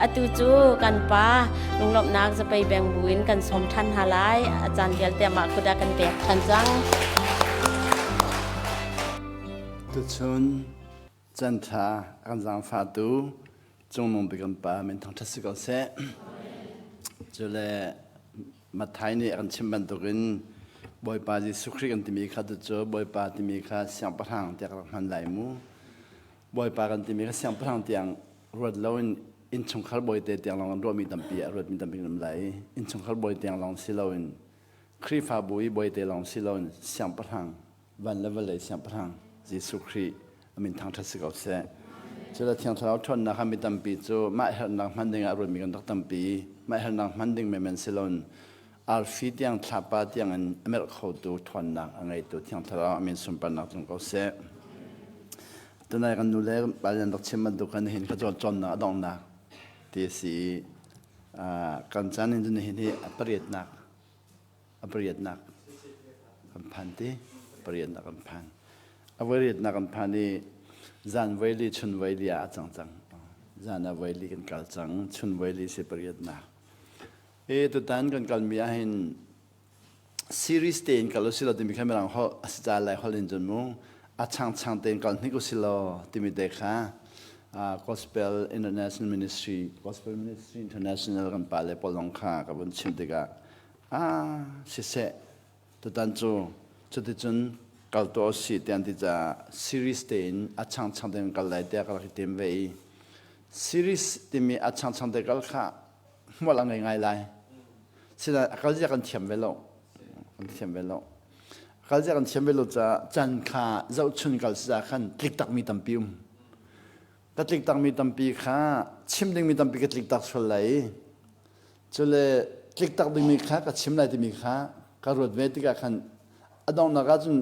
Atu cu kan pa lunglawmhnak zapei beng buin kan sawm ṭhan hna lai. A caan vialte amah kut ah kan pek ṭhan cang. Tuchun canṭha kan zaangfahtu Cungnung bik kan Pa min thangṭhat si ko seh. Cule Matthai nih a kan chimh bantukin Bawipa Jesuh Khrih kan timi kha cu Bawipa timi kha siangpahrang tiah ka rak hman lai mu. Bawipa kan timi kha siangpahrang tiang ruat loin innchungkhar bawite tiang lawng an ruahmi tampi a ruatmi tampi kan um lai. Innchungkhar bawi tiang lawng si loin Khrihfabu i bawite lawng si loin siangpahrang van le vawlei siangpahrang Jesuh Khrih a min thangṭhat si ko seh. Cu le Thiang Thlarau ṭhawnnak kha mi tampi cu mah herhnak hman ding ah ruatmi kan rak tampi. Mah herhnak hman ding menmen si loin arfi tiang thlapa tiang in a merh khotu ṭhawnnak a ngeitu Thiang Thlarau a min sunparnak tlung ko seh. Tunai kan nu le pa nih an rak chim bantuk khan nihin kha cawnnak a donghnak ti a si i kan caan in cun nihin hi a pariatnak a pariatnak kan phan ti pariatnak kan phan. A voiriatnak kan phan i zan voili chun voili ah a cang cang. Zan ah voili kan kal cang, chun voili si pariatnak. E tutan kan kalmi ahhin series tein kal usih law timi kha mirang holh a si ca lai holh in cun mu a changchang tein kal hnik usih law timi te kha Gospel International Ministry Gospel Ministry International kan pa le pawl zong kha ka vun chim tikah ah siseh tutan cu cuticun kal tuah usih tiah an ti caah series tein a changchang tein kal lai tiah ka rak i tim ve i series timi a changchang te kal kha hmual a ngei ngai lai. Sinain a kalzia kan thiam ve lo. Kan thiam ve lo. A kalzia kan thiam ve lo caah can kha zohchun kal si khan tlik takmi tampi um. Ka tlik takmi tampi kha chim dingmi tampi ka tlik tak sual lai i cule tlik tak dingmi kha ka chim lai timi kha ka ruat ve tikah khan a donghnak ah cun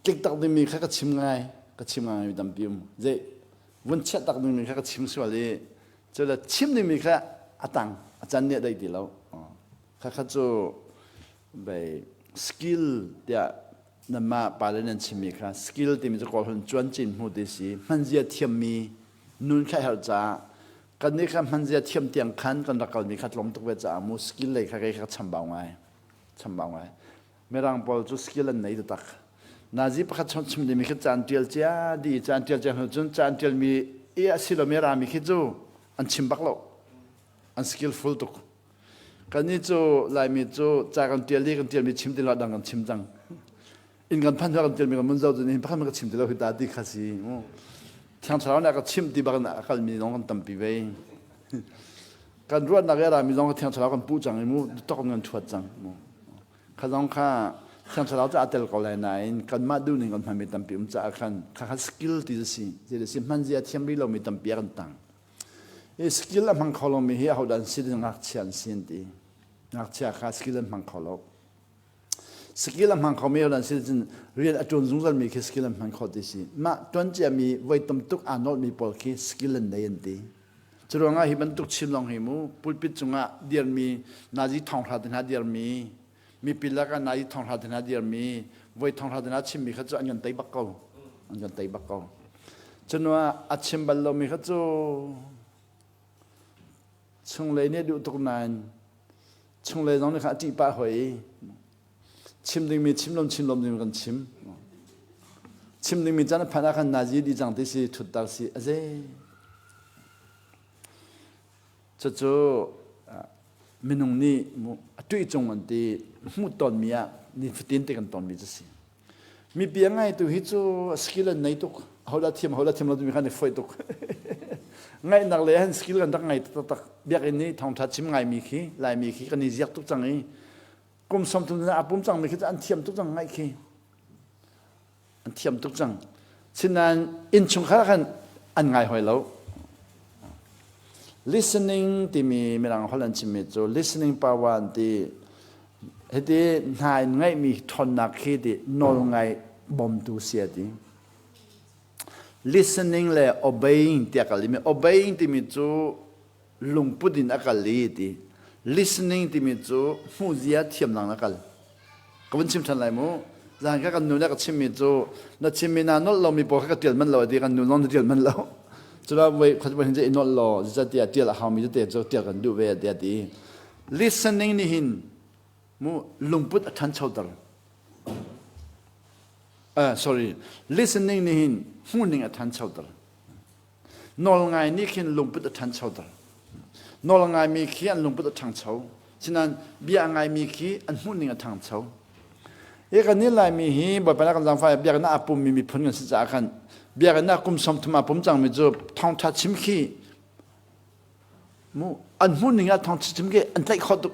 tlik tak dingmi kha ka chim ngai ka chim ngai mi tampi um. Zei vun chiah tak dingmi kha ka chim sual i Cule chim dingmi kha a tang a can nih a dei ti lo. Khakha cu bei skill tiah nanmah pale nan chimmi kha skill timi cu kawl hun cuan cin hmu ti si hmanzia thiammi nun kha herh caah kan nih kha hmanzia thiam tiang khan kan rak kalmi kha tlawm tuk ve caah mu skill lei kha kei kha chambau ngai chambau ngai Mirang pawl cu skill an nei taktak. Nazi pakhat chom chim dimi khi caan tial cia di caan tial cia hnu cun caan tial mi i a si lomi rami khi cu an chim bak lo. An skillful tuk. Kannih cu Laimi cu ca kan tial i kan tialmi chim ti lo dang kan chim cang. Inn kan phan kan tialmi kan mun zo cun hin pakhat ka chim ti lo hi ta ti kha si. Thiang Thlarau nih a ka chimh ti bak in a kalmi zong kan tampi ve. Kan ruahnak i a rami zong Thiang Thlarau kan puh cang i mu tok in kan thuat cang. Mu. Kha zong kha Thiang Thlarau cu aa tel ko lai nain kanmah duhning kan hmanmi tampi um caah khan kha kha skill ti a si. Zei si hmanzia thiam rih lomi tampi a kan tang. I skill a hmang kho lomi hi ahodah an si ngakchia an si an ti. Ngakchia kha skill an hmang kho lo. Skill a hmang khomi ahodah an si cun rian a ṭuan zungzalmi khi skill an hman kho ti si. Mah ṭuan ciami voi tam tuk aa nolhmi pawl khi skill an nei an ti. Curuangah hi bantuk chim lawng hi mu pulpit cungah dirmi nazi thonghra te hna dirmi mipi lakah nazi thonghra te hna dirmi voi thonghra te hna chimmi kha cu an kan tei bak ko an kan tei bak ko cunuah a chim bal lomi kha cu chunglei nih duh tuk nain chunglei zong nih kha a ṭih pah hoi chim dingmi chim lom chim lom ding kan chim chim dingmi caan a phanh ah khan nazi di cang ti si thuttar si a ze cucu minung nih a tuih cung an ti hmuh tawnmi ah nifatin te kan tawnmi cu si mipi a ngai tu hi cu skill an nei tuk hola thiam hola thiam lo timi khan i foi tuk ngaihnak le han skill kan rak ngai taktak biakinn nih thawngtha chim ngaimi khi laimi khi kan i ziak tuk cang i kum 30 na a pum cangmi khi cu an thiam tuk cang ngaih khi an thiam tuk cang sinain innchungkhar khan an ngai hoi lo listening timi mirang holh an chimmi cu listening power an ti hiti hna in ngaihmi ṭhawnnak khi ti nawl ngai bawmtu si a ti listening le obeying tiah ka limi obeying timi cu lungput in a kal i ti listening timi cu hmuhzia thiamnak na kal ka vun chim ṭhan lai mu zan kha kan nu le ka chimmi cu na chimmi naa nolh lomi pawl kha ka ṭial manh lo a ti kan nu zong na ṭial manh lo. Cula voi khat voi hin i nolh law zeicahtiah tial a haumi tete cu tial kan duh ve tiah ti. Listening nih hin mu lungput a ṭhanchoter. Sorry, listening nih hin hmuhning a ṭhanchoter. Nawlngai nih khin lungput a ṭhanchoter. Nawlngaimi khi an lungput a ṭhangcho. Sinain bia a ngaimi khi an hmuhning a ṭhangcho. Hi kan nih Laimi hi Bawipa nih kan zaangfah biakinn ah aa pummi miphun kan si caah khan biakinn ah kum 30 aa pum cangmi cu thawngṭha chim khi mu an hmuhning ah thawngṭha chim khi an tlaih khawh tuk.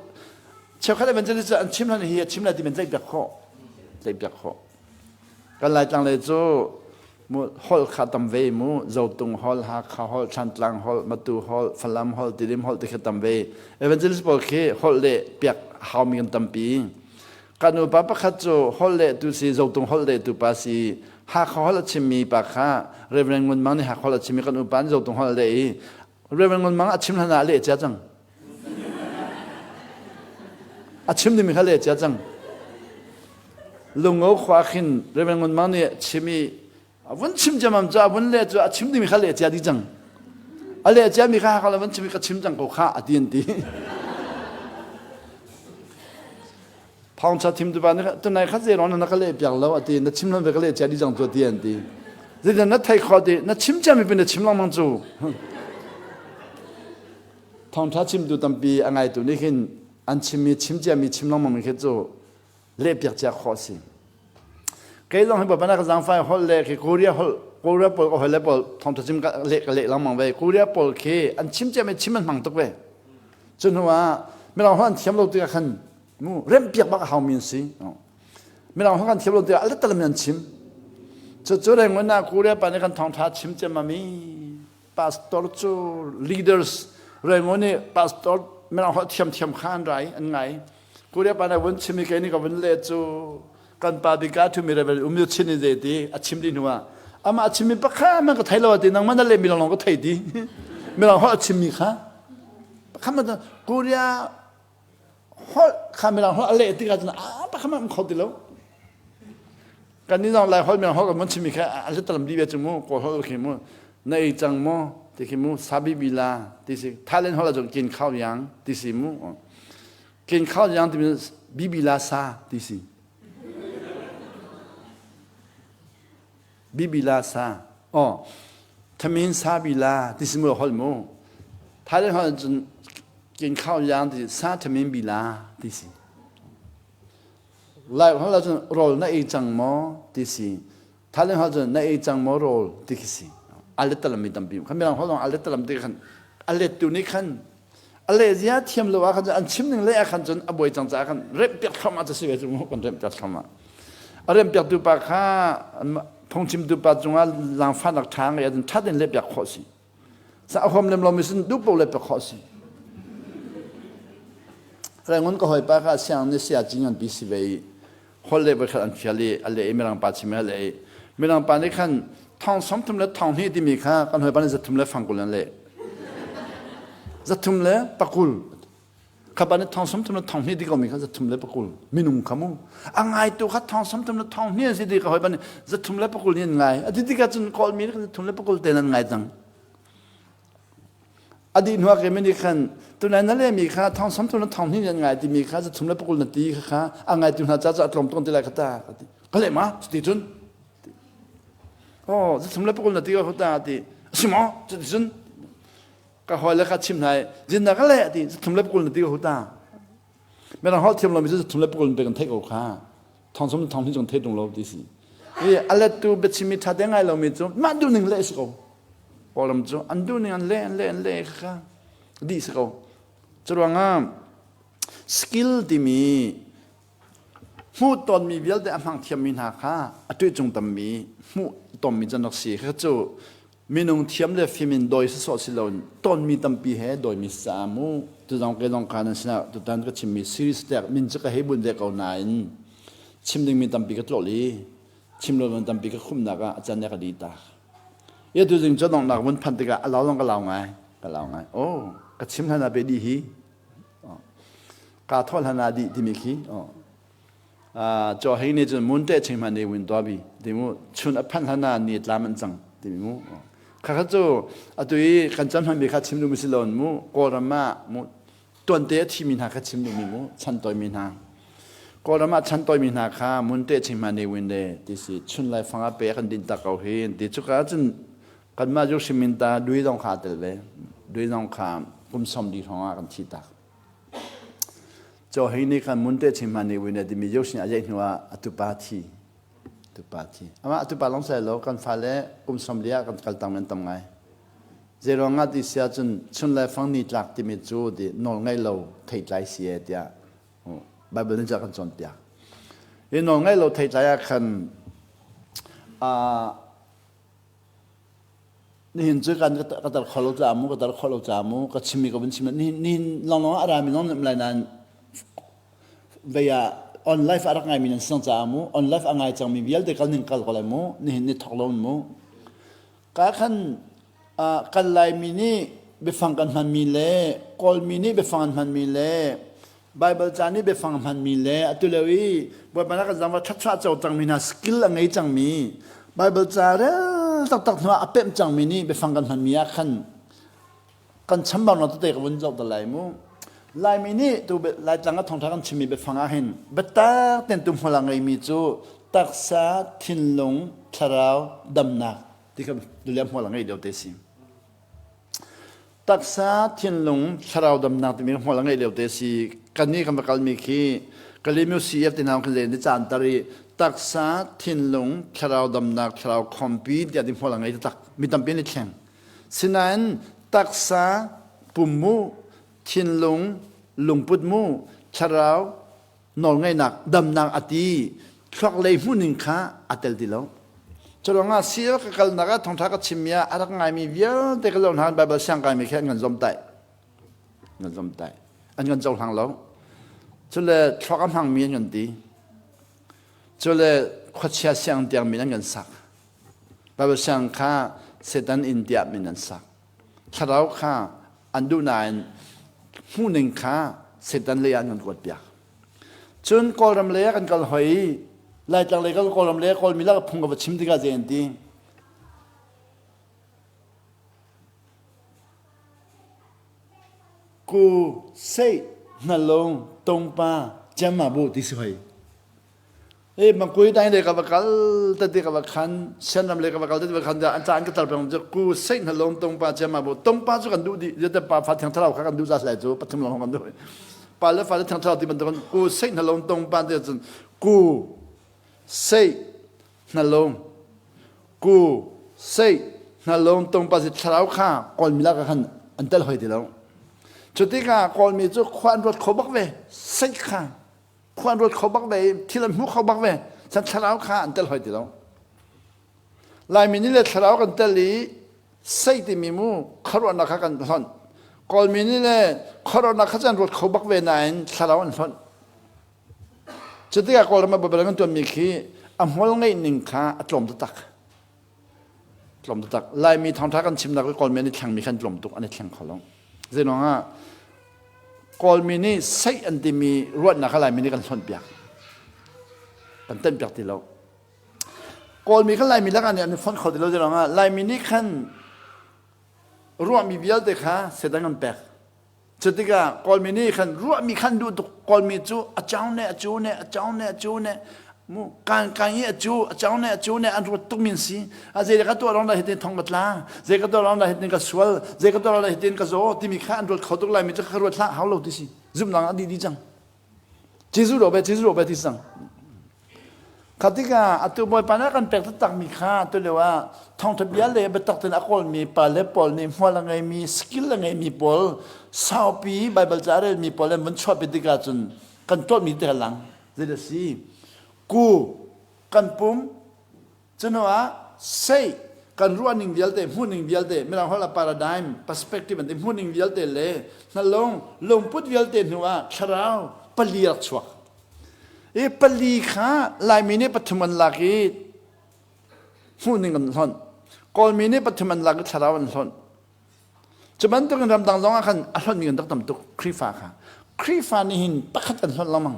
Cheukhat evangelist cu an chim hlan hi a chim lai ti men tlaih piak khawh. Tlaih piak khawh. Kan Laitlang lei cu mu holh kha tam ve mu Zotung holh, Hakha holh, Thlantlang holh, Matu holh, Falam holh, Tidim holh ti kha tam ve. Evangelist pawl khi holh le piak haumi kan tampi. Kan upa pakhat cu holh le tu si Zotung holh le tu pa si Hakha holh a chimmi pa kha Reverend Ngun Mang nih Hakha holh a chimmi kan upa nih Zotung holh le i Reverend Ngun Mang a chim hlan ah leh cia cang. A chim dingmi kha leh cia cang. Lungo khua khin Reverend Ngun Mang nih chim i a vun chim ciammam cu a vun leh cu a chim dingmi kha leh cia dih cang. A leh ciami kha Hakha vun chim i ka chim cang ko kha a ti an ti. Thawngṭha thim tu pa nih tunai kha zeiruang na ka leh piak lo a ti na chim hlan ve ka leh cia dih cang tu ti an ti. Zeitin na thei kho ti na chim ciami pin na chim lengmang cu. Thawngṭha chimtu tampi a ngaitu nih khin an chimmi chim ciami chim lengmang mi khi cu lehpiak cia khawh a si. Kei zong hi Bawipa na ka zaangfah holh le khi Korea holh Korea pawl ka hoi le pawl thawngṭha chim ka leh ka leh lengmang ve. Korea pawl khi an chim ciami chim an hmang tuk ve. Cu hnu ah mirang holh an thiam lo tikah khan mu remhpiak bak a haumi an si. Mirang holh kan thiam lo tikah a letalam in an chim. Cu cu rengmang ah Korea pa nih kan thawngṭha chim ciammam i pastor cu leaders Rangoon nih pastor mirang holh thiamthiam kha an rai an ngai Korea pa nih vun chim i kei nih ka vun leh cu kan pa bika thumi revel um chin in zei ti a chim dih hnu ah amah a chimmi pakhat man ka thei lo ti nangmah na leh mi lawng ka thei ti mirang holh a chimmi kha pakhat man Korea holh kha mirang holh a leh tikah cun a pakhat man um kho ti lo Kan nih zong Lai holh mirang holh kan mun chimmi kha a letalam dih ve cu mu Kawl holh khi mu na ei cang maw ti khi mu sabi bila ti si Thailand holh ahcun kin khao yang ti si mu kin khao yang ti bibila sa ti si bibila sa oh thamin sa bila ti si mu holh mu Thailand holh ahcun kin khao yang ti sa thamin bila ti si Lai holh ahcun rawl na ei cang maw ti si. Thailand holh cun na ei cang maw rawl ti khi si. A let mi tampi. Khan mirang holh zong a let talam ti khan a let tu nih khan a leh zia thiam lo ah khan an chim ning le ah khan cun a buai cang caah khan remh piak thluahmah cu si ve cu kan remh piak thluahmah. A remh piak tu pa kha phungchim tu pa cungah zaangfahnak ṭha ngei ahcun ṭhat in leh piak khawh si. Sa a huam lem lomi sin duh paoh le pe khawh si. Rangoon ka hawipa kha siang ni sia cing an pi si ve i hol le voikhat an fial i a leh i mirang pa chim a leh i mirang pa nih khan thong 30 le thong hnih timi kha kan hawipa nih 300 le fangkul an leh 300 le pakul Kha nih thong 30 le thong hnih ti komi kha 300 le pakul minung kha mu a ngaitu kha thong 30 le thong hnih an si ti ka hawipa nih 300 le pakul nih an ngai a ti tikah cun kawlmi nih 300 le pakul te nan ngai cang a dih hnu ah kei nih khan tunai na lehmi kha thong 30 le thong hnih nih an ngai timi kha 300 le pakul na ti kha kha a ngaitu hna ca cu a tlawm tawn ti lai kha ta ka ti ka leh ma cuti cun oh 300 le pakul na ti ka ta ti a si maw cuti cun Ka hawile kha chim hna i zinnak ka leh ti 3 le pakul na ti ko ta. Mirang holh thiam lomi cu 3 le pakul pe kan theih ko kha. Thong sum thong hi cung thei tung lo ti si. I a lettu biachimmi ṭha te ngai lomi cu mah duhning leh si ko. Kawlram cu an duhning an leh an leh an leh kha dih si ko. Curuangah skill timi hmuh tonmi vialte a hmang thiammi hna kha a tuihcung tammi hmuh tonmi can rak si. Kha cu minung thiam le fim in dawi sawsawh si loin tonmi tampi he dawimi si caah mu tuzong ke zong kha nan sinah tutan ka chimmi series tek min cu ka hei bunh ve ko nain chim dingmi tampi ka tlawh i chim lo tampi ka khumnak ah a can ka di tak ya tu zing cu donghnak vun phan tikah a lau zong ka lau ngai ka lau ngai oh ka chim hlan ah pe di hi ka thawh hlan ah di timi khi Chaw hei nih cun mun te ching hman ne win to bi ti mu chun a phanh hlan ah ni tlam an cang ti mu. Khakha cu atu i kan chan hmanmi kha chim duhmi si lo mu Kawlram ah mu tuante a thimi hna kha chim duhmi mu chan toimi hna. Kawlram ah chan toimi hna kha mun te ching ma ne win le ti si chun lai fang ah pe kan din tak ko hi ti cuka cun kanmah cu hrimin ta dui zong kha tel ve dui zong kha kum som di hrawng ah kan thi tak. Cho hei nih khan mun te ching ma ne win le timi yo sin a jeih hnu ah atupa thi Tupa thi. Amah tupa lawng sai lo kan fale kum som li ah kan kal tang men tam ngai. Zeiruang ah ti sia cun chun le fang ni tlak timi cu ti nawl ngei lo theitlai si e tiah Bible nih kan cawnpiak. Hi nawl ngei lo theitlai ah khan nihin cu kan ka tar kho lo ca mu ka tar kho lo ca mu ka chimmi ka vun chim nihin nihin lawnglawng ah a rami zong lai nain vei ah on life a rak ngaimi nan sang caah mu on life a ngai cangmi vialte kal ning kal ko lai mu nihin ni thok lo mu ka khan kan laimi nih biafang kan hmanmi le kawlmi nih biafang an hmanmi le Bible ca nih biafang hmanmi le atu lio i Bawipa na kan zangva ṭhatchuah co cangmi hna skill a ngei cangmi Bible ca rel taktak hnu ah a pemh cangmi nih biafang kan hmanmi ah khan kan chambaunak tete ka vun zoh ta lai mu. Laimi nih tu Laitlang ah thawngṭha kan chimmi biafang ah hin biatak ten tu hmual a ngeimi cu taksa, thinlung, thlarau, damnak ti kha duliam hmual a ngei lio te si. Taksa, thinlung, thlarau damnak timi hmual a ngeih lio te si. Kannih kan va kalmi khi Kalaymyo CF ti hna kan len i caan tar i taksa, thinlung, thlarau damnak, thlarau khawmpi tiah ti hmual a ngei taktak. Mi tampi an i thleng. Sinain taksa, pum mu, thinlung, lungput mu, thlarau, nawlngeihnak damnak a ti thluak lei hmuhning kha a tel ti lo. Curuangah CL ka kalnak ah thawngṭha ka chimmi ah a rak ngaimi vialte ka zoh hna Bible siang kaimi khi an kan zomtaih. An kan zomtaih. An kan cohlang lo. Cule thluak a hmangmi an kan ti. Cule khuachia siang tiang min an kan sak. Bible siang kha Satan inn tiah min an sak. Thlarau kha an duh nain hmuhning kha Satan lei ah an kan kuat piak. Cun Kawlram lei ah kan kal hoi i Laitlang lei kal Kawlram lei ah Kawlmi lak phung ka va chim tikah zei an ti. Ku sei hnalong tongpa chiama bu ti si hoi. E mangkui dai le ka va kal ta ti ka va khan sianram le ka va kal ta ti va khan an ca an ka tar peng cu ku sei na lom tong pa chiama bu tong pa cu kan duh di te pa fa thiang thlarau kha kan duh za lai cu pathum long kan duh pa le fa le thiang thlarau ti bantuk ku sei na lom tong pa te cun ku sei na lom ku sei na lom tong pa si thlarau kha kawl mi la ka khan an tel hoi ti lo cu tikah kawl mi cu khua an ruat kho bak ve sei kha khua an ruat kho bak ve i thil an hmu kho bak ve chan thlarau kha an tel hoi ti lo Laimi nih le thlarau kan tel i sei timi mu khuaruahnak kha kan hlonh Kawlmi nih le khuaruahnak kha can ruat kho bak ve nain thlarau an hlonh cu tikah Kawlram ah Bible kan tuanmi khi a hmual ngeih ning kha a tlawm taktak tlawm taktak Laimi thawngtha kan chimnak i Kawlmi an i thlengmi khan tlawm tuk an i thleng kho lo Zeiruang ah Kawlmi nih seih an timi ruahnak kha Laimi nih kan hlonh piak. Kan tenh piak ti lo. Kawlmi kha Laimi lakah nih an i fonh kho ti lo zeiruang ah Laimi nih khan ruahmi vialte kha Satan kan pek. Cutikah Kawlmi nih khan ruahmi khan duh tuk Kawlmi cu a cang ne a cu ne a cang ne a cu ne mu kan kan i a cu a cang ne a cu ne an ruat tuk min si a zei ka tuah rong dah hitin thong ka tla zei ka tuah rong dah hitin ka sual zei ka tuah rong dah hitin ka zaw timi kha an ruat kho tuk lai mi cu ka ruat hlah hau lo ti si zumnak a dih dih cang Jesuh ro be Jesuh ro be ti cang kha tikah atu bawipa nih kan pek taktak mi kha tu lio ah thawngtha bia le biatak tein a kawlmi pa le pawl nih hmual a ngeimi skill a ngeimi pawl saupi Bible ca a relmi pawl an vun chuahpi tikah cun kan tuahmi te lang zei a si ku kan pum cuhnu ah sei kan ruahning vialte hmuhning vialte mirang holh ah paradigm perspective an ti hmuhning vialte le hnalung lungput vialte hnu ah thlarau pali rak chuak i pali kha laimi nih pathum an lak i hmuhning an hlonh kawlmi nih pathum an lak i thlarau an hlonh Cu bantukin ramdang zong ah khan a hlonhmi kan rak tam tuk Khrihfa kha. Khrihfa nih hin pakhat kan hlonh lengmang.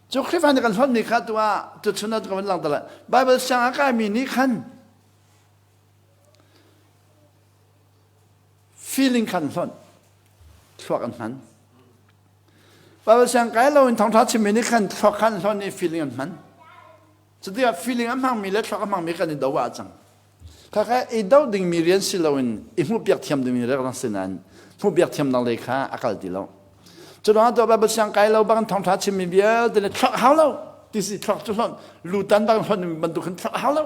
Cu Khrihfa nih kan hlonhmi kha tu ah tuchun ah ka van langhter lai. Bible siang a kaimi nih khan Feeling khan hlonh. Thluak an hman. Bible siang kai lo in thawngtha chimmi nih khan thluak khan hlonh i feeling an hman. Cutikah feeling a hmangmi le thluak a hmangmi kan i do ah cang. Khakha i do dingmi rian si loin i hmuhpiak thiam dingmi rian si nain hmuhpiak thiamnak lei kha a kal ti lo. Cu ruangah tuah Bible siang kai lo bang thawngtha chimmi vialte le thluak hau lo ti si thluak cu hlonh lutan bang hlonh bantuk khin thluak hau lo.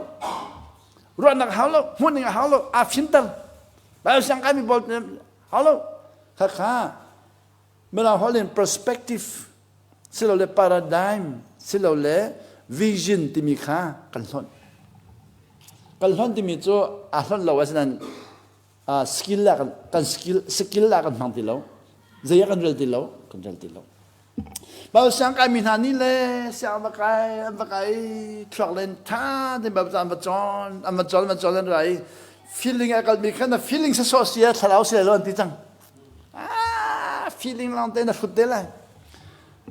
Ruahnak hau lo, hmuhning a hau lo, aa fimter. Bible siang kaimi pawl hau lo. Khakha Mirang holh in perspective silole paradigm silole vision timi kha kan hlonh. Kan hlonh timi cu aa hlonh lo asinain skill la kan, kan skill skill la kan hmang ti lo. Zei ah kan rel ti lo, kan rel ti lo. Bible siang kaimi hna nih le siang va kai an va kai thluak len tha te Bible an va cawn an va cawn an va cawn an ra i feeling a kalmi kha na feeling sasawh si thlarau si lo an ti cang. Ah, feeling lawng te na hrut te lai.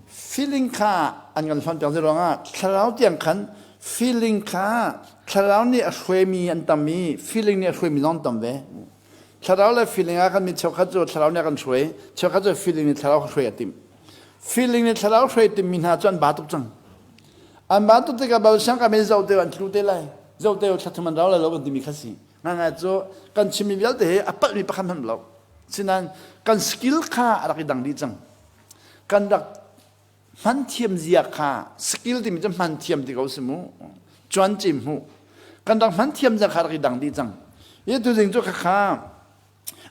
Feeling kha an kan hlonh piak ruangah thlarau tiang khan feeling kha thlarau nih a hruaimi an tam i feeling nih a hruaimi zong tam ve. Thlarau le feeling ah khan mi cheukhat cu thlarau nih a kan hruai, cheukhat cu feeling nih thlarau hruai a timh. Feeling nih thlarau hruai timmi hna cu an ba tuk cang. An ba tuk tikah bal siang ka men zoh te an tlu te lai. Zoh te thla thum an rau lai lo kan timi kha si. Ngangai cu kan chimmi vialte hi a palhmi pakhat hmanh lo. Sinain kan skill kha a rak i dang dih cang. Kan rak hman thiam zia kha skill timi cu hman thiam ti ko si mu. Cuan cim hu. Kan rak hman thiam zia kha a rak i dang dih cang. Hi tu zing cu khakha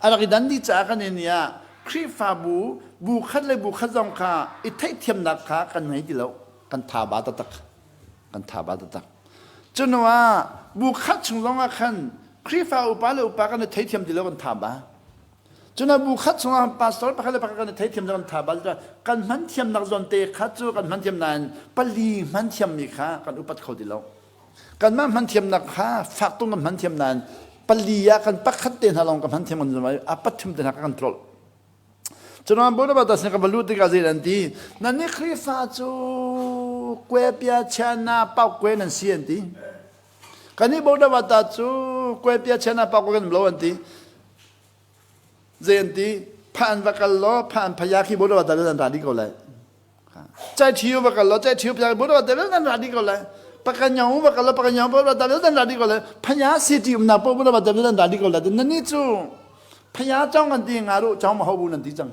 a rak i dan dih caah kan in ah Khrihfabu bu khat le bu khat zong kha i theihthiamnak kha kan ngei ti lo. Kan tha ba taktak. Kan tha ba taktak. Cu ah bu khat chung zong ah khan Khrihfa upa le upa kan i theithiam ti lo kan tha ba. Cuna bu khat chungah pastor pakhat le pakhat kan i theithiam kan tha ba kan hman thiamnak zawn te kha cu kan hman thiam nain pali hman thiammi kha kan upat kho ti lo. Kanmah hman thiamnak kha fak tung kan hman thiam nain pali ah kan pakhat te hna lawng kan hman thiam kan zumai a pathum te hna kan tlolh. Cun Barnabas sin ka va lut tikah zei an ti? Nan nih Khrihfa cu kue pia chiana pau kue nan si an ti. Kan nih Barnabas cu kue pia chiana pau kue kan lo an ti. Zei an ti? Pha an va kal law pha an phaya khi Barnabas nan ra dih ko lai. Chai thiu va kal law chai thiu phaya Barnabas nan ra dih ko lai. Pakanyong va kal law pakanyong Barnabas nan ra dih ko lai. Phaya city umnak po Barnabas nan ra dih ko lai. Nan nih cu Phaya cong kan ti nga ru cong ma ho bu nan ti cang.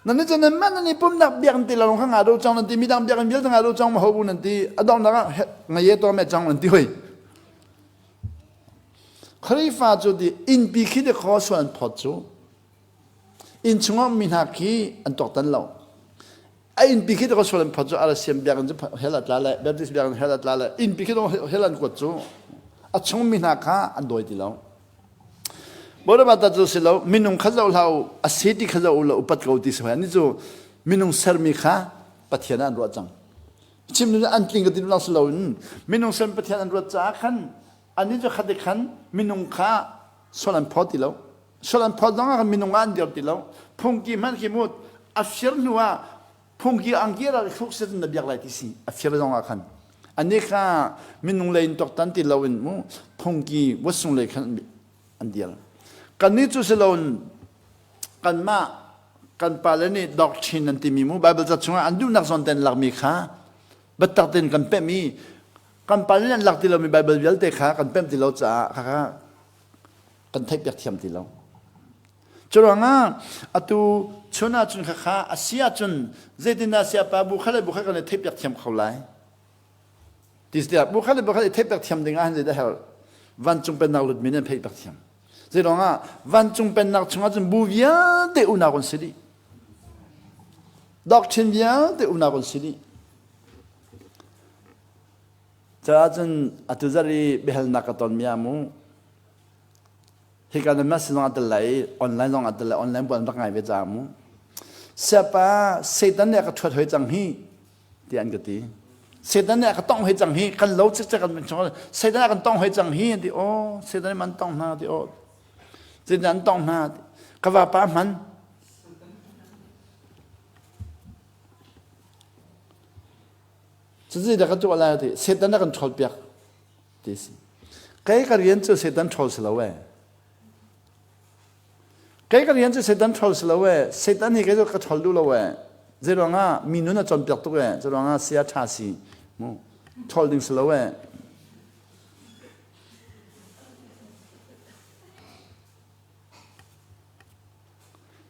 Nan ni cun nan man nan i pumnak biak ti lo kha nga ru cong nan ti midang biak in vialte nga ru cong ma ho bu nan ti adong nak ah ngaye to me cong nan ti hoi. Khrifa cu di innpi khi de kho sual an phot cu inn chungah mi hna khi an tuaktan lo. A innpi khi ka sual an phot cu RCM biakinn cu hell a tla le Baptist biakinn hell a tla le innpi khi hell an kuat cu a chung mi hna kha an dawi ti lo. Bodabata cu si lo minung kha zoh hlah u a si ti kha zoh u law upat ko ti si ani cu minung sermi kha Pathian ah an ruah cang. Chim nu an tling ka ti lang si lo in minung ser Pathian an ruat caah khan ani cu khat khan minung kha sual an phawt ti lo. Sual an phawt zong ah minung ah an dir ti lo. Phungki hmanh khi mu a fir hnu ah phungki angki rak i thluk set in na biak lai ti si a fir zong ah khan. Ani kha minung lei in tuaktan ti lo in mu phungki wasung lei khan an dir. Kannih cu si lo in kanmah kan pale nih doctrine an timi mu Bible ca chungah an duhnak zawn ten lakmi kha biatak tein kan pemh i kan pale nih an lak ti lomi Bible vialte kha kan pemh ti lo caah khakha kan theihpiak thiam ti lo. Curuangah atu chun ahcun khakha a si ahcun zeitindah siapa bu khat le bu khat kan i theihpiak thiam kho lai? Ti tiah bu khat le bu khat i theihpiak thiam ding ah hin zeidah herh? Vancung pennak lutmi nih an theihpiak thiam. Zeiruangah vancung pennak chungah cun bu vialte unau kan si dih. Doctrine vialte unau kan si dih. Caah cun atu zarh i biahalnak ka tonmi ah mu hika na message zong a tel lai i online zong a tel lai online buan rak ngai ve caah mu siapa Satan nih a ka ṭhuat hoi cang hi tiah an ka ti Satan nih a ka tongh hoi cang hi kan lo cikcek kan chung Satan a kan tongh hoi cang hi an ti aw Satan nih man tongh hna ti aw Satan an tongh hna ka vapa hman Cucu dah ka tuah lai ti Satan a kan ṭhawl piak ti si. Kei ka rian cu Satan ṭhawl si lo ee. Kei ka rian cu Satan ṭhol si lo ee. Satan hi kei cu ka ṭhol duh lo ee. Zeiruangah mi nun a cawnpiak tuk ee. Zeiruangah sia ṭha si. Mu. Ṭhol ding si lo ee.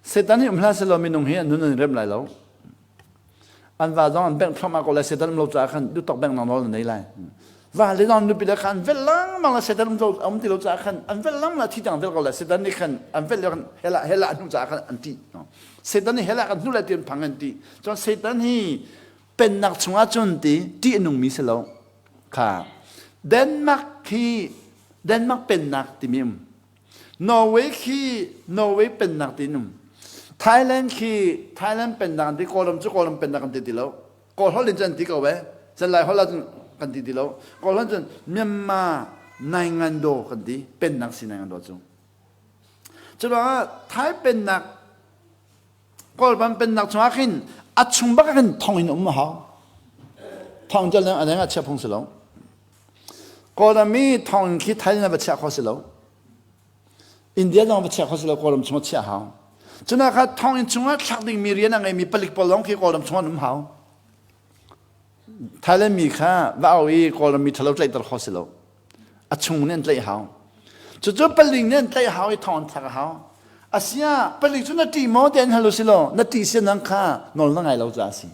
Satan hi um hlah selaw minung hi an nun an i rem lai lo. An va zong an bengh thluahmah ko lai Satan um lo caah khan duhtak bengh nak nawl an nei lai. Va le zong nupi le kha an velh lengmang lai Satan um lo um ti lo caah khan an velh lengmang lai thi tiang velh ko lai Satan nih khan an velh lio khan hell ah hell ah an hnu caah khan an ṭih. Satan nih hell ah kan hnu lai ti an phang an ṭih. Cun Satan hi pennak chungah cun ti ṭih a nungmi si lo. Kha Denmark hi Denmark pennak timi um. Norway khi Norway pennak ti um. Thailand khi Thailand pennak an ti, Kawlram cu Kawlram pennak an ti ti lo. Kawl holh in cun an ti ko ve. Cun Lai holh ah cun kan ti ti lo. Kawl holh cun Myanmar Naingando kan ti, pennak si Naingando cu. Curuangah Thai pennak Kawlram pennak chungah khin a chung bak ah khin thong in um a hau. Thong cu a leng ah chia phung si lo. Kawlram i thonginn khi Thailand ah va chiah khawh si lo. India zong va chiah khawh si lo, Kawlram chungah chiah hau. Cunak kha thonginn chungah thlak dingmi rian a ngeimi palik pawl lawng khi Kawlram chungah an um hau. Thailand mi kha va au i Kawlram mi ṭhalo tlaihter khawh si lo. A chung nih an tlaih hau. Cucu palik nih an tlaih hau i thong an thlak a hau. Asia palik cu na ṭih maw ti an hal u si law na ṭih si nang kha nawl na ngai lo caah a si.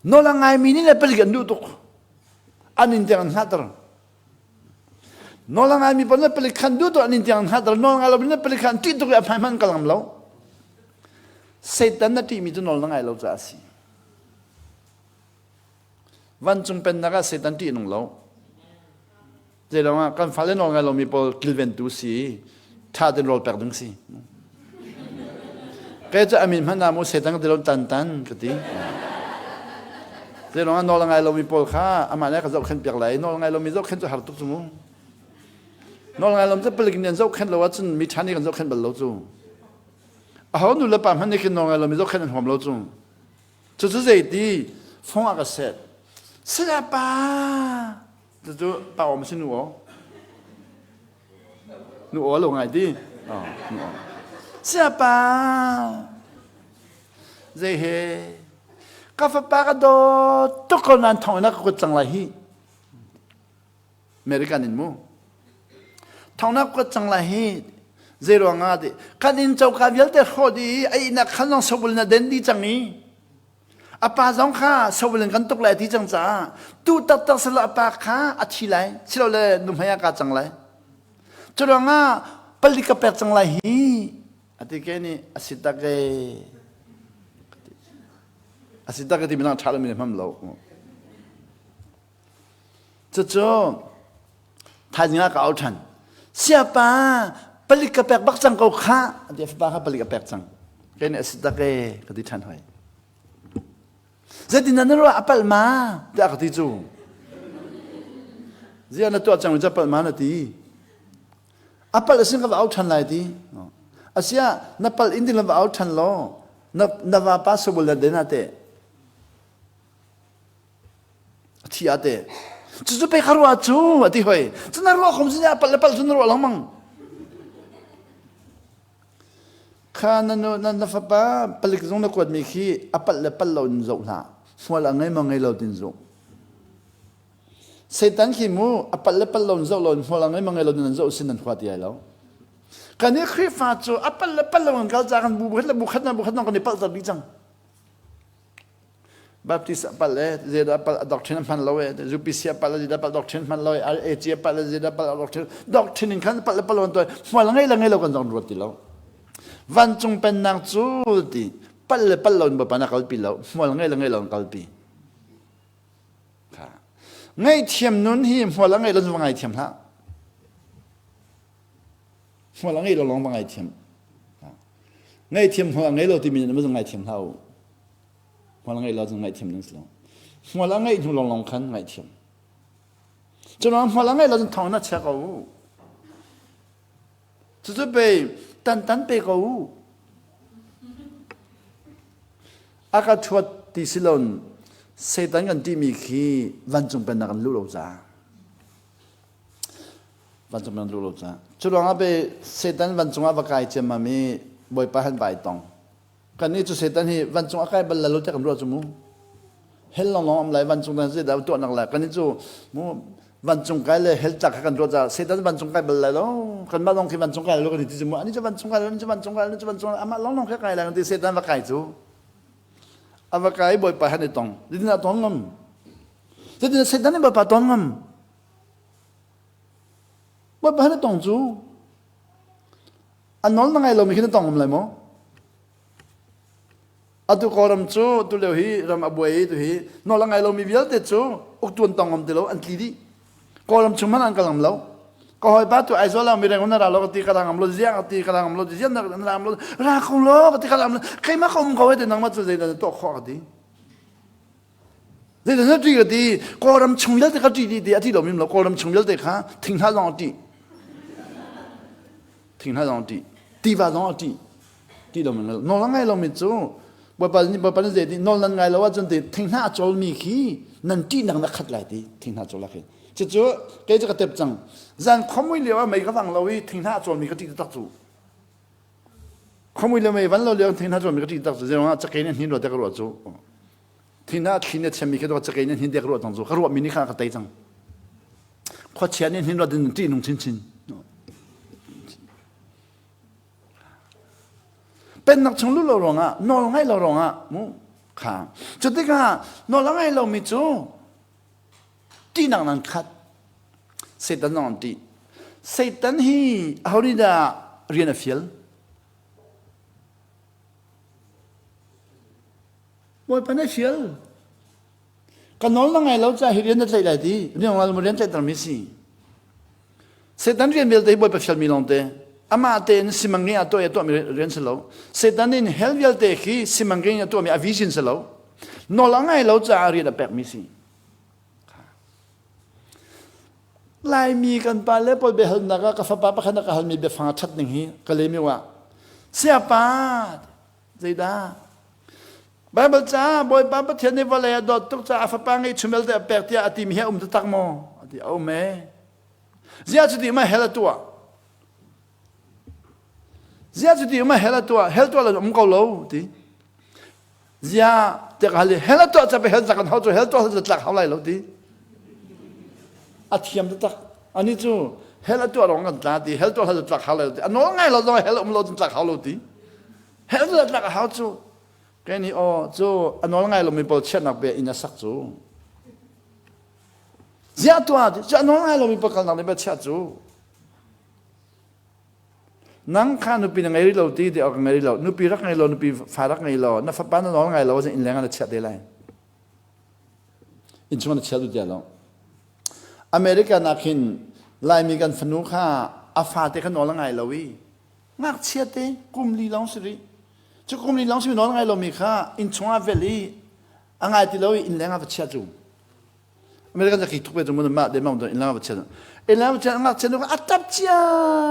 Nawl a ngaimi nih le palik an duh tuk. An inn tiang an hngahter. Nawl a ngaimi pawl nih palik khan duh tuk an inn tiang an hngahter. Nawl ngai lomi nih palik khan an ṭih tuk i a hmai hmanh kal ngam lo. Satan na ṭihmi cu nawl na ngai lo caah a si. Vancung pennak ah Satan ṭih nung lo. Zeilong ah kan fale nawl ngai lomi pawl kilventu si, ṭha tein rawl pek ding si. Kei cu amin hmanh ah mu Satan ka ti lo tan tan ka ti. Zeilong ah nawl ngai lomi pawl kha amah nih ka zohkhenh piak lai. Nawl ngai lomi zohkhenh cu har tuk cu mu. Nawl ngai lo cu palik nih an zohkhenh lo ahcun mi ṭha nih kan zohkhenh bal lo cu. Aho nu le pa hmanh nih khin nawl ngai lomi zohkhenh an huam lo cu. Cucu zeiti fong a ka set. Sayapa! Cucu pa awm si nu aw. Nu aw lo ngai ti. Oh, nu aw. Sayapa! Zei he? Ka fapa ka dawt tuk ko nan thong na ka kut cang lai hi. American in mu. Thongnak kuat cang lai hi zei ruangah ti kan inn coka vialte hrawh dih i a ihnak khan zong sobul in a den dih cang i a pa zong kha sobul in kan tuk lai ti cang caah tu taktak silo a pa kha a thi lai silole nuhmei ah kaa cang lai cu ruangah palik ka pek cang lai hi ati ke nih a si tak e a si tak e ti minang ṭha lomi hmam lo. Cucu thaizing ah ka au ṭhan. Siapa, palik ka pek bak cang ko khah. A ti fapa kha palik a pek cang. Kei nih a si tak e ka ti ṭhan hoi. Zeitin na ruah a palh ma? Tiah ka ti cu. Ziah na tuah cang mi cu a palh ma na ti. A palh a sin ka va au ṭhan lai ti. Asiah na palh in ding va au ṭhan law na na vapa sabul na den ah teh A thi ah teh cucu pei kha ruah cu a ti hoi. Cu na ruah khom sin pal le pal cu na ruah lengmang. Kha na nu na, na fapa palik zung na kuatmi khi a palh le palh lo in zoh hlah. Hmual a ngei maw ngei lo tin zoh. Satan khi mu a palh le palh lo in zoh lo in hmual a ngei maw ngei lo in zoh sin nan khua ti ai lo. Kan i Khrihfa cu a palh le palh lo kan kal ca kan bu khat le bu khat na bu khat na kan i palh ter dih cang. Baptist a palh e, zeidah a palh, a doctrine a hman lo e, UPC a palh, zeidah a palh, doctrine hman lo e, RAC a palh, zeidah a palh, doctrine, doctrine in khan palh le palh lo an tuah, hmual ngei le ngei lo kan zong ruat ti lo. Vancung pennak cu ti palh le palh lo in Bawipa na kalpi lo, hmual ngei le ngei lo an kalpi. Ngaihthiam nun hi hmual a ngei lo va ngaithiam hlah. Hmual a ngei lo lawng va ngaithiam. Ngaihthiam hmual a ngei lo timi nih na ngaithiam hlah u. Hmual a ngeih lo cun ngaihthiam ding si lo. Hmual a ngeih hnu lawnglawng khan ngaihthiam. Curuang hmual a ngeih lo cun thong na chia ko u. Cucu pe tan tan pe ko u. A ka thuat ti si lon Satan kan timi khi vancung pennak kan luh lo caah. Vancung nan luh lo caah. Cu ruangah pe Satan vancung ah va kai ciammam i Bawipa han vai tong. Kannih cu Satan hi vancung a kai bal lo tiah kan ruah cu mu. Hell lawnglawng am lai vancung dan zeidah tuahnak lai kannih cu mu vancung kai le hell tlak kha kan ruah caah Satan vancung kai bal lai lo. Kanmah lawng khi vancung kai lo kan ti cu mu. Ani cu vancung kai lo, ani cu vancung kai lo, ani cu vancung amah lawnglawng khi kai lai kan ti Satan va kai cu. A va kai Bawipa han i tong. Zeitindah ton ngam? Zeitindah Satan nih Bawipa ton ngam? Bawipa han i tong cu a nawl na ngai lomi khi na tong ngam lai maw? Atu Kawlram cu tulio hi ram a buai i tu hi nawl a ngai lomi vialte cu uktu an tong ngam ti lo an tli dih. Kawlram chung hmanh an kal ngam lo. Ka hawipa tu Aizawl ah mireng na ra lo ka ti ka ra ngam lo ziang ka ti ka ra ngam lo ziang na ra ngam lo ra ko lo ka ti ka ra ngam lo keimah ka um ko he ti nangmah cu zeidah na tuah khawh ka ti. Zeidah na ṭih ka ti Kawlram chung vialte ka ṭih dih ti a ti lo mim lo Kawlram chung vialte kha thinghnah zong a ṭih. Thinghnah zong a ṭih. Tiva zong a ṭih. Ṭih lo men nawl a ngai lomi cu Bawipa nih Bawipa nih zei nawl nan ngai lo ahcun ti thinghnah a cawlmi khi nan ṭihnak na khat lai ti thinghnah cawl ah khin. Cucu kei cu ka tep cang. Zan khuamui lio ah mei ka vang lo i thinghnah a cawlmi ka ṭih taktak cu. Khuamui le mei van lo lio thinghnah cawlmi ka ṭih taktak cu. Zeiruangah cakei nih hnin rua te ka ruah cu. Thinghnah thli nih a chiammi khi cakei nih hnin te ka ruah cang cu. Ka ruahmi nih khan a ka tei cang. Khuachia nih hnin rua din ṭih nung chinchin. Pennak chung luh lo ruangah nawl ngaih lo ruangah mu kha cu tikah nawl a ngai lomi cu ṭihnak nan khat Satan zong an ṭih Satan hi aho nih dah rian a fial Bawipa nih a fial Ka nawl na ngai lo caah hi rian na tlaih lai ti rian rian tlaihtermi si. Satan rian vialte hi Bawipa fialmi lawngte. Amah tein simangin a tuah i a tuahmi rian si lo. Satan in hell vialte khi simangin a tuahmi a vision si lo. Nawl a ngai lo caah rian a pekmi si. Laimi kan pa le pawl biahalnak ah ka fapa pakhat a ka halmi biafang a ṭhat ning hi ka lemi ah siapa zeidah Baibal ca Bawipa Pathian nih vawlei a dawt tuk caah a fapa ngeihchun vialte a pek tiah a timi hi a um taktak maw? A ti a um ee. Ziah cuti ma hell a tuah? Ziah cuti ma hell a tuah? Hell tuah lo um ko lo ti. Ziah tiah ka hal i hell a tuah ca pe hell tlak an hau cu hell tuah hell tlak hau lai lo ti. A thiam taktak. Ani cu hell a tuah rong kan tla ti hell tuah hell tlak hau lai lo ti. A nawl ngai lo zong hell um lo cun tlak hau lo ti. Hell tlak a hau cu. Kei nih aw cu a nawl ngai lomi pawl chiatnak bia inn a sak cu. Ziah tuah ti cu a nawl ngai lomi pawl kalnak nih bia chiah cu. Nang kha nupi na ngei rih lo ti ti awk ngei rih lo nupi rak ngei lo nupi fa rak ngei lo na fapa na nawl ngai lo inn leng ah na chiah te lai. Inn chung na chiah tu tiah lo. America nak hin Laimi kan fanu kha a fate kha nawl a ngai lo i ngakchia te kum li lawng si rih cu kum li lawng si nawl ngai lomi kha inn chungah vel i a ngai ti lo i inn leng ah va chia cu American zakhi thuk pe cu mun ma de ma inn leng ah va chia inn leng va chia ngakchia nu kha a tap cia